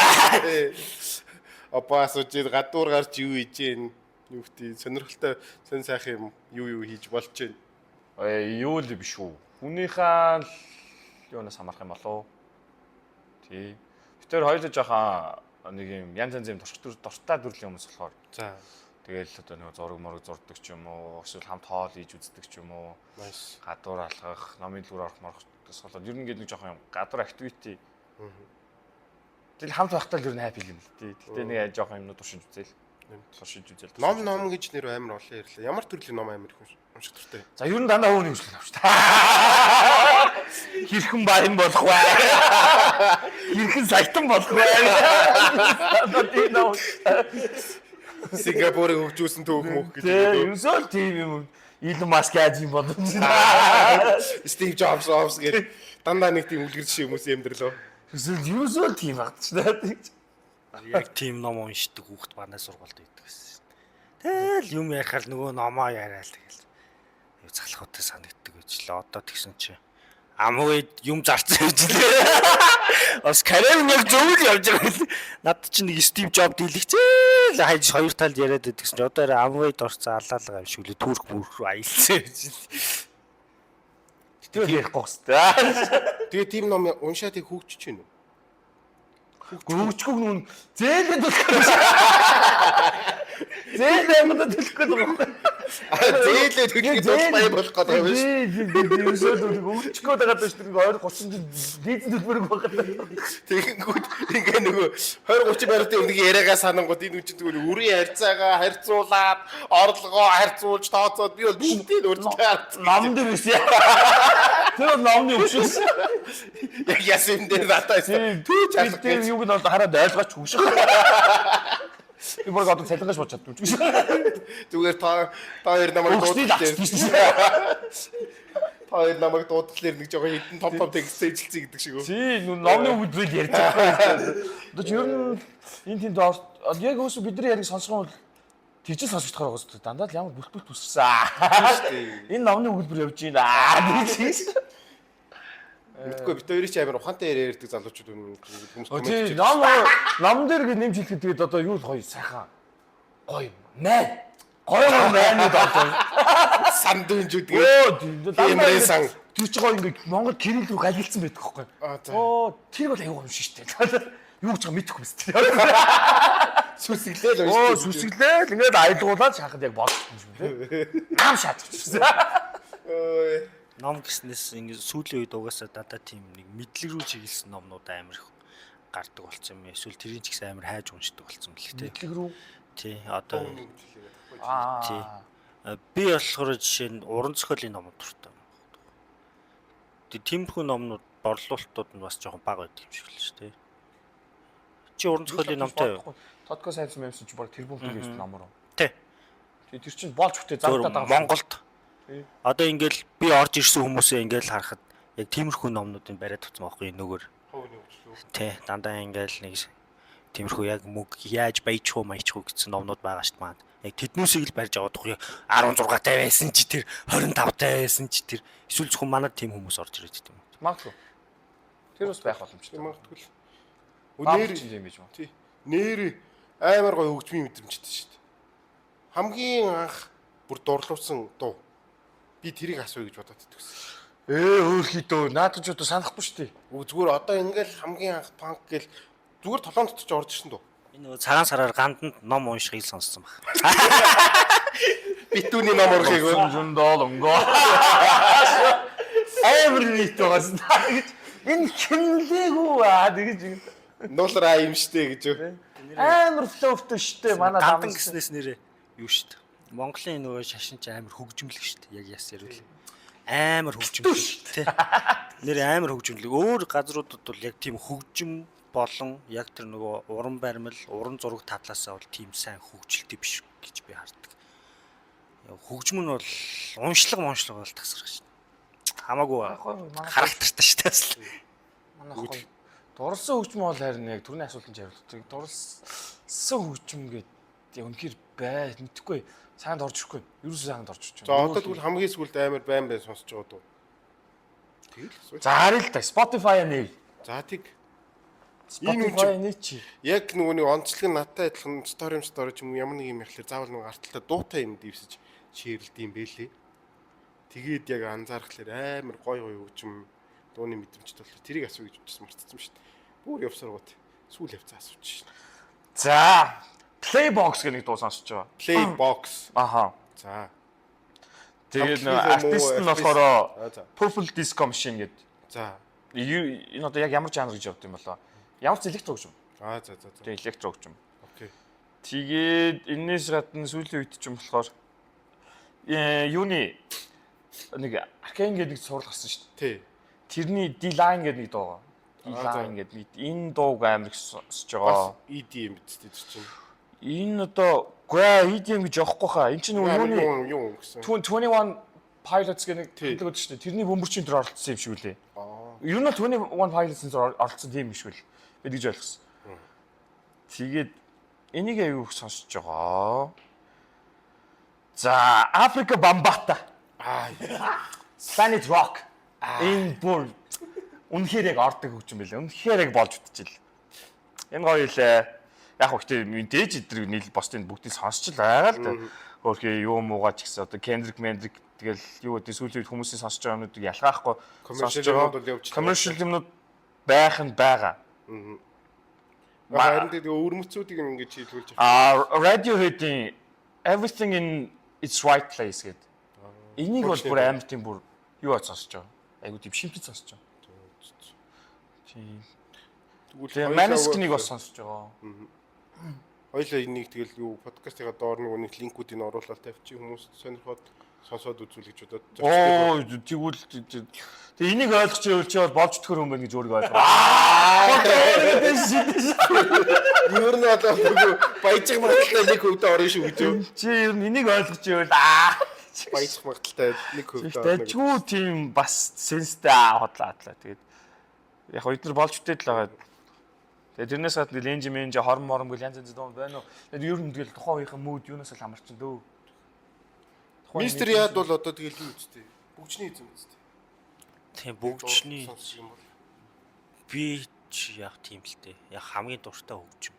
Опа асууж байна, гадуур гарч юу хийж байна? Юу гэдэг сонирхолтой сон сайхан юм юу юу хийж болж байна? Э юу л биш үү. Хүнийхээ л юунаас хамаарах юм болов? Тий. Тэр хоёулаа жоохон нэг юм янз янз юм турших дуртай төрлийн хүмүүс болохоор За тэгэл одоо нэг зураг мураг зурдаг ч юм уу, эсвэл хамт хоол хийж үздэг ч юм уу, nice. гадуур алхах, номын дэлгүүр орох морох гэсэн болоод ер нь ингээд нэг жоохон юм гадуур activity. Тэгэл хамт байхдаа л ер нь happy юм л тий. Гэтэ нэг жоохон юмнууд туршиж үзэл. Туршиж үзэл. Ном ном гэж нэр амар олон ярьлаа. Ямар төрлийн ном амар их унших дуртай? За ер нь дандаа өөр юм шиг авч та. Хэрхэн баян болох вэ? Хэрхэн саятан болох вэ? Одоо тийм ном. Сингапурыг хөгжүүлсэн түүх мөх гэж. Тэ ерөөсөө л тийм юм. Илон Маск яаж юм болов? Стив Джобс Джобс гэж дандаа нэг тийм үлгэр жишээ хүмүүсийн амьдрал. Ерөөсөө л тийм багт ч нэ. Яг тийм ном уншдаг хүүхэд манай сургуульд байдаг гэсэн. Тэгэл юм ярихаар нөгөө номоо яриа л тэгэл. Юу залхуутай санагддаг гэж л одоо тэгсэн чи амгүй юм зарцсан гэж лээ. Бас карьер нь яг зөв л явж байгаа юм. Над чи нэг Стив Джоб дийлэгцээ л хайж хоёр талд яриад байдаг гэсэн чи одоо арай амгүй дорцсон алаалгаа юм шиг лээ түүрх бүрх рүү аялсан гэж. Тэр ярихгүй хэвээр. Тэгээ тийм ном уншаад их хөгжиж байна уу? Хөгжихгүй нүн зээлээ төлөх гэж. Зээл амьдад төлөх гэдэг юм байна. Зээлээ төлөх гэж баяр болох гэдэг юм биш. Ерөөсөө хөгжихгүй байгаа даа шүү дээ. 20 30 жил лизинг төлбөрөг байгаа. Тэгэнгүүт ингээ нөгөө 20 30 барилтын өмнөх яриагаа санангууд энэ үчин зүгээр үрийн харьцаагаа харьцуулаад орлогоо харьцуулж тооцоод би бол бүгдийг л өөрчлөлт харцсан. Ном дээр үсэ. Тэр бол номны өвшөөс. Яг яасан юм дээр надаа Түүж алга тэр юуг нь бол хараад ойлгооч хөгших. Би бүр одоо цалингаж бод чаддгүй юм шиг. Зүгээр та хоёр намайг дуудахлаар та хоёр намайг дуудахлаар нэг жоохон хитэн том том текст ээжилцээ гэдэг шиг үү. Тий, нү номны үгэл ярьж байгаа. Одоо ч ер нь энэ тэнд яг өөсөө бидний яриг сонсох юм бол тэгж л сонсогдохоор байгаа шүү дээ. Дандаа л ямар бүлт бүлт бүссэн. Энэ номны өгүүлбэр явж байна. Гэж. Мэдгүй бит хоёрын чи амар ухаантай яриа ярьдаг залуучууд хүмүүс коммент. Тий, ном дээр гэж нэмж хэлэхэд тэгээд одоо юу л гоё сайхан. Гоё мэн. Гоё гоё мэнүүд одоо. Сандүнжүүд тэгээд. Дандаа сан. Тэр чи гоё ингээд Монгол кирилл рүү галилцсан байдаг байхгүй. Оо, тэр бол аюу юм шиг шүү дээ. Юу гэж байгаа мэдэхгүй биз дээ. Сүсгэлээ л уншиж. Оо, сүсгэлээ л ингээд аялгуулаад шахаад яг бодсон юм шиг лээ. Нам шаадчихсан. Ой. Ном гэснээс ингээд сүүлийн үед угаасаа дадаа тийм нэг мэдлэг рүү чиглэсэн номнууд амар их гардаг болсон юм. Эсвэл тэрийн ч гэсэн амар хайж уншдаг болсон мэл тээ. Мэдлэг рүү? Тий, одоо тий. Би болохоор жишээ нь уран зохиолын номууд дуртай. Тиймэрхүү номнууд борлуулалтууд нь бас жоохон бага байдаг юм шиг л шүү дээ. Чи уран зохиолын номтой юу? Подкаст хайсан юмсан чи баг тэрбум төгрөг ном руу. Тий. Тэр чинь болж бүтээ зардаа дагав. Монголд. Одоо ингээл би орж ирсэн хүмүүсээ ингээл харахад яг тиймэрхүү номнуудыг бариад тавьсан байхгүй нөгөөр. Тий, дандаа ингээл нэг тиймэрхүү яг мөнгө яаж баяжих уу, маячих уу гэсэн номнууд байгаа шүү дээ маань. Яг тэднүүсийг л барьж аваад байгаа. 16 таа байсан чи тэр 25 таа байсан чи тэр эсвэл зөвхөн манад тийм хүмүүс орж ирээд тийм үү? Магадгүй. Тэр бас байх боломжтой. Магадгүй л. Нэр юм байж магадгүй. Тий. Нэр амар гоё хөгжмийн мэдрэмжтэй шүү дээ. Хамгийн анх бүр дурлуулсан дуу. Би тэрийг асууя гэж бодоод итгэсэн. Өөр хідөө наадах ч одоо санахгүй шүү дээ. Үгүй зүгээр одоо ингээл хамгийн анх панк гэл зүгээр толон дотор ч орж ирсэн дуу. Энэ нөгөө цагаан сараар ганданд ном уншихыг сонссон баг. Битүүний ном урахыг Зөндөл өнгөө. Амар нийт байгаас гэж энэ хинлээгүү аа тэгэж нуулраа юм штэ гэж юу. Амар флоутай штэ манай гандан гэснээс нэрээ юу штэ. Монголын нөгөө шашин чи амар хөгжмөлг штэ. Яг яс ярил. Амар хөгжмөлг тий. Нэр амар хөгжмөлг. Өөр газруудад бол яг тийм хөгжим болон яг тэр нөгөө уран баримл, уран зураг талаасаа бол тийм сайн хөгжилтэй биш гэж би хардаг. Хөгжим нь бол уншлага бол тасрах шин. Хамаагүй характертай штэ бас. Манай хой дурлсан хөгжим бол харин яг түрний асуултанд хариулдаг. Дурлсан хөгжим гэдэг үнэхээр бай мэдхгүй саанд орж ирэхгүй. Ерөөсөө саанд орж ирж байна. За одоо тэгвэл хамгийн сүүлд амар байн байн сонсож байгаа дуу. Тэгэл асууя. За харъя л да. Spotify нэ. За тэг. Spotify нэ чи. Яг нөгөө нэг онцлог нь надтай адилхан story ч юм уу ямар нэг юм яхлаар заавал нөгөө арталтай дуутай юм дэвсэж шийрэлд юм бэлээ. Тэгээд яг анзаархлаар амар гой гой хөгжим дууны мэдрэмжтэй болохоор тэрийг асууя гэж бодсон мартцсан шүү дээ. Бүр явсаргууд сүүл явцаа асууж шин. За Playbox гэх нэг дуу сонсож байгаа. Playbox. Аха. За. Тэгээд артист нь болохоор Purple Disco Machine гэдэг. За. Энэ одоо яг ямар жанр гэж явд юм болоо? Ямар ч электро хөгжим. Аа за за. Тэгээд электро хөгжим. Окей. Тэгээд энэс гадна сүүлийн үед ч юм болохоор юуны нэг Arcane гэдэг нэг сурал гарсан шүү дээ. Тий. Тэрний D-Line гэдэг нэг дуу байгаа. D-Line гэдэг нэг энэ дууг амар их сонсож байгаа. Бас EDM биз дээ чинь. Энэ одоо гүй EDM гэж явахгүй хаа. Энэ чинь нөгөө юуны юу гэсэн. 21 Pilots гэх нэг хамтлаг байдаг шүү дээ. Тэрний бөмбөрчин дээр оролцсон юм шиг үлээ. Ер нь бол 21 Pilots-ын дээр оролцсон тийм юм шиг үл. Би тэгж ойлгосон. Тэгээд энийг аягүй их сонсож байгаа. За, Afrika Bambaataa. Аа. Planet Rock. Энэ бүр үнэхээр яг ордог хөгжим байлаа. Үнэхээр яг болж үтчихэл. Энэ гоё илээ. Яг хөө мэдээж эдрэг нийл босдын бүгдийг сонсч л байгаа л да. Хөөхий юу муугаа ч гэсэн одоо Kendrick Mendrick тэгэл юу гэдэг сүүлийн үед хүмүүсийн сонсож байгаа юмнуудыг ялгаахгүй commercial юмнууд бол явж commercial юмнууд байх нь байгаа. Харин тэгээ өвөрмөцүүдийг ингэж хийлгүүлж Radiohead-ийн Everything in its right place гэдэг. Энийг бол бүр амар тийм бүр юу ац сонсож байгаа. Айгу тийм шимтэж сонсож байгаа. Тийм. Тэгвэл Maneskin-ыг бас сонсож байгаа. Хоёлаа энийг тэгэл юу подкастынхаа доор нэг линкүүдийг оруулаад тавьчих, хүмүүс сонирхоод сонсоод үзүүл гэж бодоод. Оо, тэгвэл тэг энийг ойлгож ивэл чи бол болж төхөр хүн байна гэж өөрийгөө ойлгоо. Аа. Ер нь бол баяжих магадлалтай 1% орно шүү гэж юу? Чи ер нь энийг ойлгож ивэл аа баяжих магадлалтай 1% орно. Тэжгүй тийм бас сенстэй хотлаа атлаа. Тэгээд яг бид нар болж үтэл байгаа. Тэгээд тэрнээс гадна ленж менж хорм морм гэл янз янз дуу байна уу. Тэгээд ер нь тэгэл тухайн үеийнхэн мүүд юунаас л хамарчин дөө. Мистер Яд бол одоо тэгэл юу үстэй? Бүгчний эзэн үстэй. Тийм, бүгчний сонсох юм бол би ч яг тийм л дээ. Яг хамгийн дуртай хөгжим.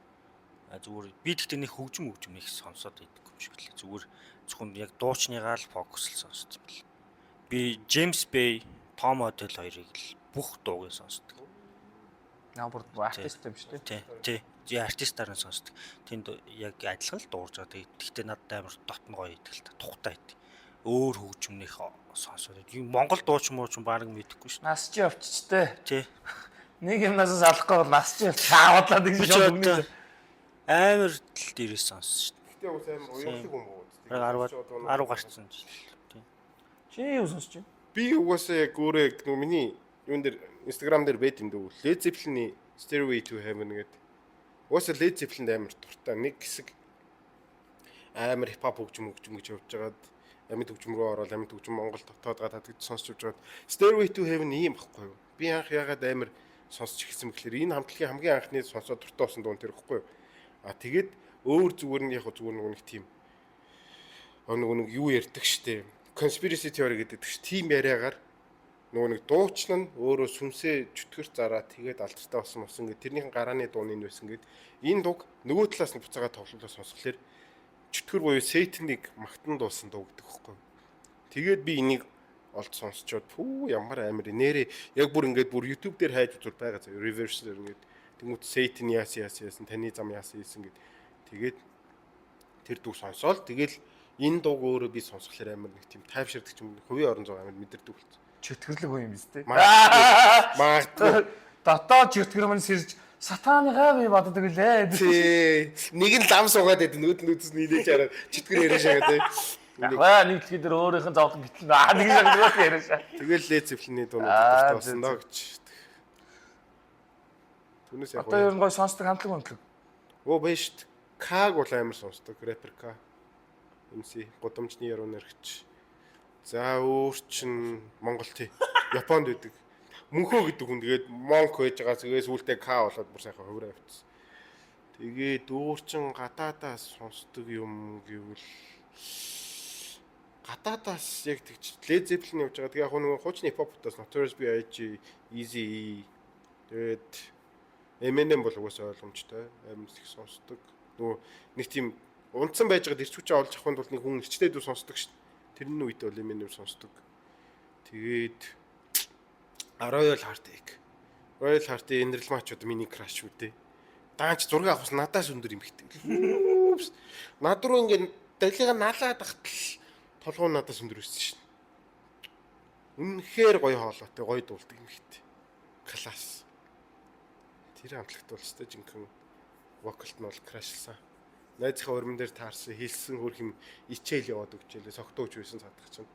А зүгээр би тэгтээ нэг хөгжим их сонсоод байдаг юм шиг лээ. Зүгээр зөвхөн яг дуучныгаа л фокусл сонсд юм л. Би James Bay, Tom Odell хоёрыг л бүх дууг нь сонсдог. Наа бүр артист юм шүү дээ. Тий, тий. Зэ артистаар нь сонсдог. Тэнд яг адилхан л дуурж байгаа. Тэгтээ надад амар дотн гоё идэг л та. Тухтай идэг. Өөр хөгжмнийх сонсоод. Юм Монгол дууч мууч баг мэдэхгүй шүү. Нас чи явчихтэй. Тий. Нэг юмнаас салахгүй бол нас чи явчихаа гэж Би ч шууд одоо өгнө. амар тал дээрээс сонссон шүү. Гэтэ ус амар уярлаг юм уу? Бараг 10 10 гарцсан жил. Тий. Чи юу сонсч байна? Би угаасаа яг өөрөө нөгөө миний юун дээр Instagram дээр байд юм дүү. Led Zeppelin-ийн Stairway to Heaven гэдэг. Угаасаа Led Zeppelin-д амар дуртай. Нэг хэсэг амар хипхоп хөгжим гэж явж байгаад амьд хөгжим рүү ороод амьд хөгжим Монгол дотоод гадаад гэж сонсч явж байгаад Stairway to Heaven ийм багхгүй юу? Би анх ягаад амар сонсч эхэлсэн бэхлээр энэ хамтлагийн хамгийн анхны сонсоод дуртай болсон дуун тэр багхгүй юу? А тэгээд өөр зүгээр нь яг зүгээр нөгөө нэг тийм нөгөө нэг юу ярьдаг штэ. Conspiracy theory гэдэг ш. Тим яриагаар нөгөө нэг дуучин нь өөрөө сүнсээ чөтгөр зараа тэгээд алдартай болсон болсон гэд тэрнийхэн гарааны дууны нь байсан гэд энэ дуг нөгөө талаас нь буцаагаа тоглолоо сонсхолоор чөтгөр буюу Satan-ыг магтан дуусан дуу гэдэг хөхгүй. Тэгээд би энийг олд сонсчоод пүү ямар амар нэрээ яг бүр ингээд бүр YouTube дээр хайж үзвэл байгаа заяа reverse дээр ингээд тэнгуут Satan яасан яасан яасан таны зам яасан яасан гэд тэгээд тэр дуу сонсоол тэгэл энэ дууг өөрөө би сонсохлоор амар нэг тийм тайвширдаг юм хувийн орон зай амар мэдэрдэг болсон. Чөтгөрлөг хүн юм биз дээ. Магадгүй. Дотоод чөтгөр мань сэрж сатаныгаа би боддог үлээ. Тий. Нэг нь лам суугаад байд нүд нүдс нийлээж хараад чөтгөр яриа шагаа тий. Яг баа нэг дэлхий дээр өөрийнх нь зовлон гэтэл аа нэг шагаа яриа шаа. Тэгэл Led Zeppelin-ийн дуунууд дуртай болсон доо гэж. Түүнээс яг Одоо ер нь гой сонсдог хамтлаг хамтлаг. Өө баян шт. Каг бол амар сонсдог рэпер К. MC гудамжны яруу найрагч. За өөр чин Монгол тий. Японд байдаг. Мөнхөө гэдэг хүн тэгээд монк байж байгаа тэгээ сүүлдээ К болоод бүр сайхан хувираа явчихсан. Тэгээд өөр чин гадаадаас сонсдог юм гэвэл гадаадаас яг тэгч Led Zeppelin явж байгаа. Тэгээ яг нөгөө хуучны хипхопоос Notorious B.I.G, Eazy-E тэгээд Eminem бол угаасаа ойлгомжтой. Амар их сонсдог. Нөгөө нэг тийм унтсан байж байгаад ирч хүчээ олж авахын тулд нэг хүн эрчтэй дүү сонсдог шүү дээ. Тэрний үед бол Eminem сонсдог. Тэгээд Royal Heartache. Royal Heart-ийн Энэрл матч одоо миний краш шүү дээ. Даанч зураг авахс надаас өндөр юм хтэй. Над руу ингээд далига налаад ахтал толгой надаас өндөр өссөн шин. Үнэхээр гоё хоолойтой, гоё дуулдаг юм хтэй. Класс. Тэр хамтлагт бол өстой жинхэнэ вокалт нь бол крашлсан. Найзынхаа урман дээр таарсан, хэлсэн хөрх юм ичээл яваад өгчээлээ. Согтууч байсан цаадах чинь.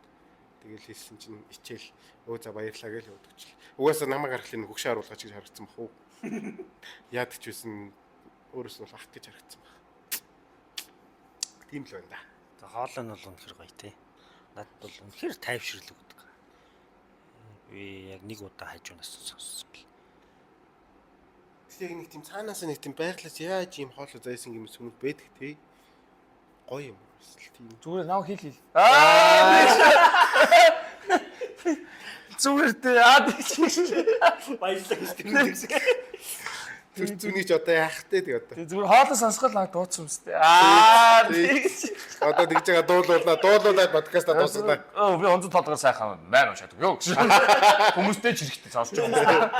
Тэгэл хэлсэн чинь ичээл өө за баярлаа гэж яваад өгчлээ. Угаасаа намайг харахлын хөгшин харуулгач гэж харагдсан бах уу. Яадаг ч байсан өөрөөс нь бол ах гэж харагдсан баг. Тийм л байна да. За хоолой нь бол үнэхэр гоё те. Надад бол үнэхэр тайвшрал өгдөг. Би яг нэг удаа хажуунаас сонссон бэл. Яг нэг тийм цаанаас нэг тийм байглаас яаж ийм хоолой заяасан гэмээс хүмүүс байдаг те. Гоё юм. Бас л тийм. Зүгээр наа хэл хэл. Аа. Зүгээр дээ. Аа тийч. Баярлалаа гэж тэр. Тэр зүний ч одоо яах вэ тэг одоо. Зүгээр хоолой сонсгол наа дууцсан юм сте. Аа тийч. Одоо тэгж байгаа дуулуулнаа, дуулуулаад подкастаа дуусгана. Өө би онцон толгоор сайхан маань уншаад өгөө гэж. Хүмүүстэй ч хэрэгтэй сонсож байгаа юм.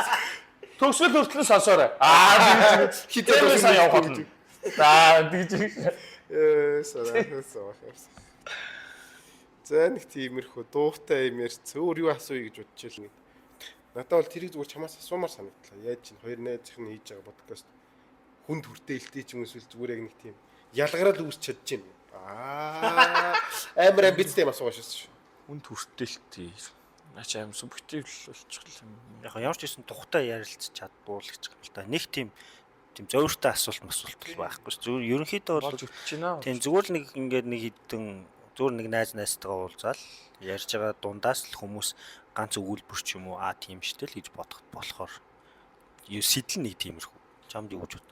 Төгсгөл хүртэл сонсоорой. Аа Хитээ сайн явах болно. За тэгж. Сараа сараа. За нэг тиймэрхүү дуутай юм ярьц. Өөр юу асууя гэж бодож л. Надад бол тэрийг зүгээр чамаас асуумаар санагдлаа. Яаж чинь хоёр найзынх нь хийж байгаа подкаст хүнд хүртээлтэй ч юм эсвэл зүгээр яг нэг тийм ялгарал үүсч чадж байна. Аа амар амбицтай юм асуугаа шээ. Хүнд хүртээлтэй. Наач аим субъектив л болчихлоо юм. Яг ямар ч байсан тухтай ярилцж чаддгүй л гэж юм л да. Нэг тийм зөөвөртэй асуулт масуулт бол байхгүй ш. Зүгээр ерөнхийдөө бол Болж өтөж байна. тийм зүгээр л нэг ингээд нэг хідэн зүгээр нэг найз найзтайгаа уулзаал ярьж байгаа дундаас л хүмүүс ганц өгүүлбэр ч юм уу аа тийм штэ л гэж бодоход болохоор юу сэтэл нэг тиймэрхүү. Чамд юу гэж бод.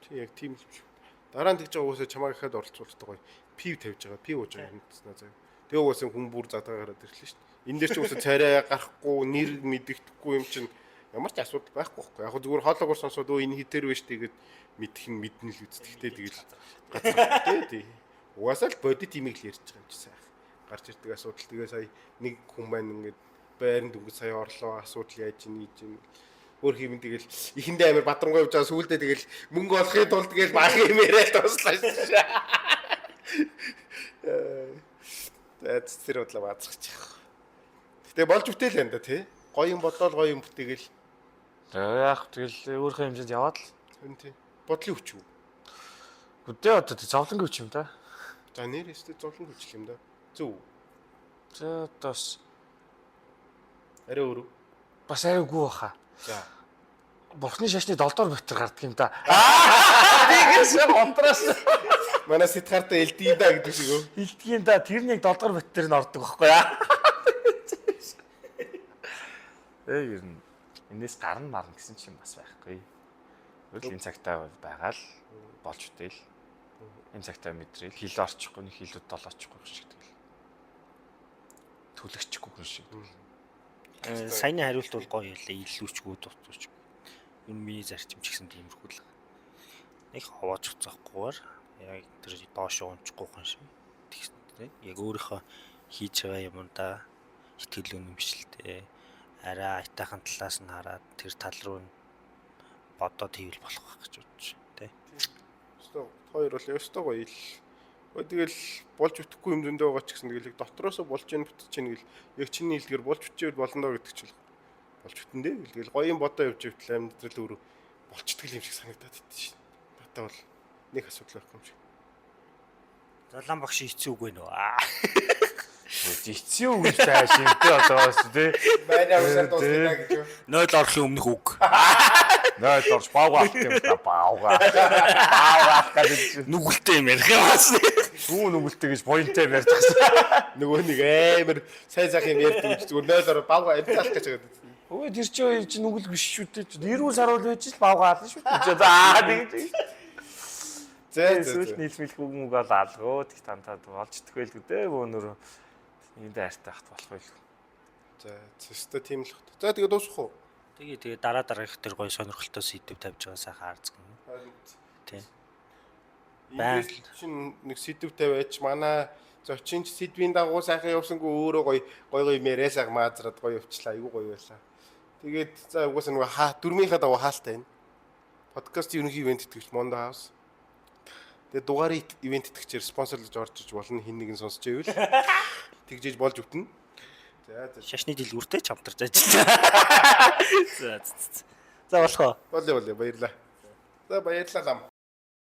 Тий яг тийм л юм шиг. Дараа нь тэгж байгаа уусаа чамайг ихэд оролцуулдаг гоё. Пив тавьж байгаа, пив ууж байгаа юм цэснэ заяа. Тэгээ уусаа хүн бүр задгаа гараад ирлээ шүү дээ. Энэ дээр ч уусаа царай гарахгүй, нэр мэдэгдэхгүй юм чинь ямар ч асуудал байхгүй байхгүй. Яг зүгээр хоолоогоор сонсоод өө энэ хитэр вэ штэ гэд мэдэх нь мэднэ л үстэгтэй тэгэл газар тий тий. Угаасаа л бодит имийг л ярьж байгаа юм чи сайхан. Гарч ирдэг асуудал тэгээ сая нэг хүн маань ингээд байранд дөнгөж сая орлоо асуудал яаж ийн хийж ийн өөр хэм тэгэл эхэндээ амар бадрамгүй явж байгаа сүүлдээ тэгэл мөнгө олохын тулд тэгэл баах юм яриад дуслаа шүү дээ. За тэр бодлоо баазгах. Гэтэ болж бүтээл юм да тий. Гоё юм бодлоо гоё юм бүтээгэл. Тэгээ яах тэгэл өөрийнхөө хэмжээнд яваад л. Харин тий. Бодлын хүч үү? Үдээ одоо тий зовлонгийн хүч юм да. За нэр өстө зовлон хүч юм да. Зөв. За одоо бас Арай өөрөө. бас арайгүй баха. За. Бурхны шашны 7 дугаар битэр гардаг юм да. Тэгээс контраст Манай сэтгартаа элдгийн да гэдэг шиг өө. Илтгэн да тэр нэг 7 дугаар битэр нь ордог байхгүй яа. Ер нь энэс гарна марна гэсэн чинь бас байхгүй. Үл энэ цагтаа байгаа л болж үтэл. Энэ цагтаа мэдрээл хил орчихгүй нэг хилүүд долоочихгүй шиг тэгэл. Түлэгчихгүй хүн шиг. Саяны хариулт бол гоё ялээ. Илүүчгүй дутуучгүй. Ер нь миний зарчим ч гэсэн тиймэрхүү л. Нэг ховоож уцаахгүйгээр яг тэр доош унчихгүй хүн шиг. Тэгсэн тий. Яг өөрийнхөө хийж байгаа юмдаа итгэл үнэмшилтэй арай аятайхан талаас нь хараад тэр тал руу нь бодоод хийвэл болох байх гэж бодож байна тий. Өстө хоёр бол өстө гоё ил. Тэгэл болж бүтэхгүй юм зөндөө байгаа ч гэсэн тэгэл яг дотроосоо болж ийн бүтэж чинь гэл яг чиний хэлдгэр болж бүтчихвэл болно доо гэдэг чинь болж бүтэн дээ. Тэгэл гоё юм бодоо явж ивэл амьдрал өөрөө болчдөг юм шиг санагдаад идэв шин. Надад бол нэг асуудал байхгүй юм шиг. Залаан багш хэцүү үгүй нөө. Эцсийн үг гэж тааш юм тий одоо бас тий. Манай усаар дуусна гэж юу? 0 орохын өмнөх үг. 0 орж баавга авах юм та баавга. Баавга авах гэж Нүгэлтэй юм ярих юм бас. Юу нүгэлтэй гэж поинтээ ярьж байгаа. Нөгөө нэг амар сайн сайхан юм ярьдаг гэж зүгээр 0 ороо баавга амтаалах гэж байгаа. Өө тэр чинь чи нүгэл биш шүү дээ. Нэрүү саруул байж л баавга аална шүү дээ. За тэгж. Зэ Сүүл нийлмэлх үг мүг бол алгөө тэг тантаад болж идэх байлгүй дээ бөөнөрөө. Энд айртай хат болох байлгүй. За зөстө тийм л хот. За тэгээ дуусах уу? Тэгээ тэгээ дараа дараагийнх тэр гоё сонирхолтой сэдв тавьж байгаа сайхан арцган. Тий. Эндээс чинь нэг сэдв тавиач манай зочин ч сэдвийн дагуу сайхан явсангүй өөрөө гоё гоё гоё мэрээ сайхан маазраад гоё явчлаа. Айгуу гоё байлаа. Тэгээд за угаасаа нөгөө хаа дөрмийнхаа дагуу хаалтай байна. Подкаст ерөнхий ивент итгэгч Mondo House. Тэгээд дугаарын ивент итгэгчээр спонсорлож орж иж болно хин нэгэн сонсч ивэл тэгжээж болж өвтнө. За за. Шашны дэлгүүртэй ч хамтарч ажиллаа. За за. За болох уу? Болъё болъё баярлаа. За баярлалаа лам.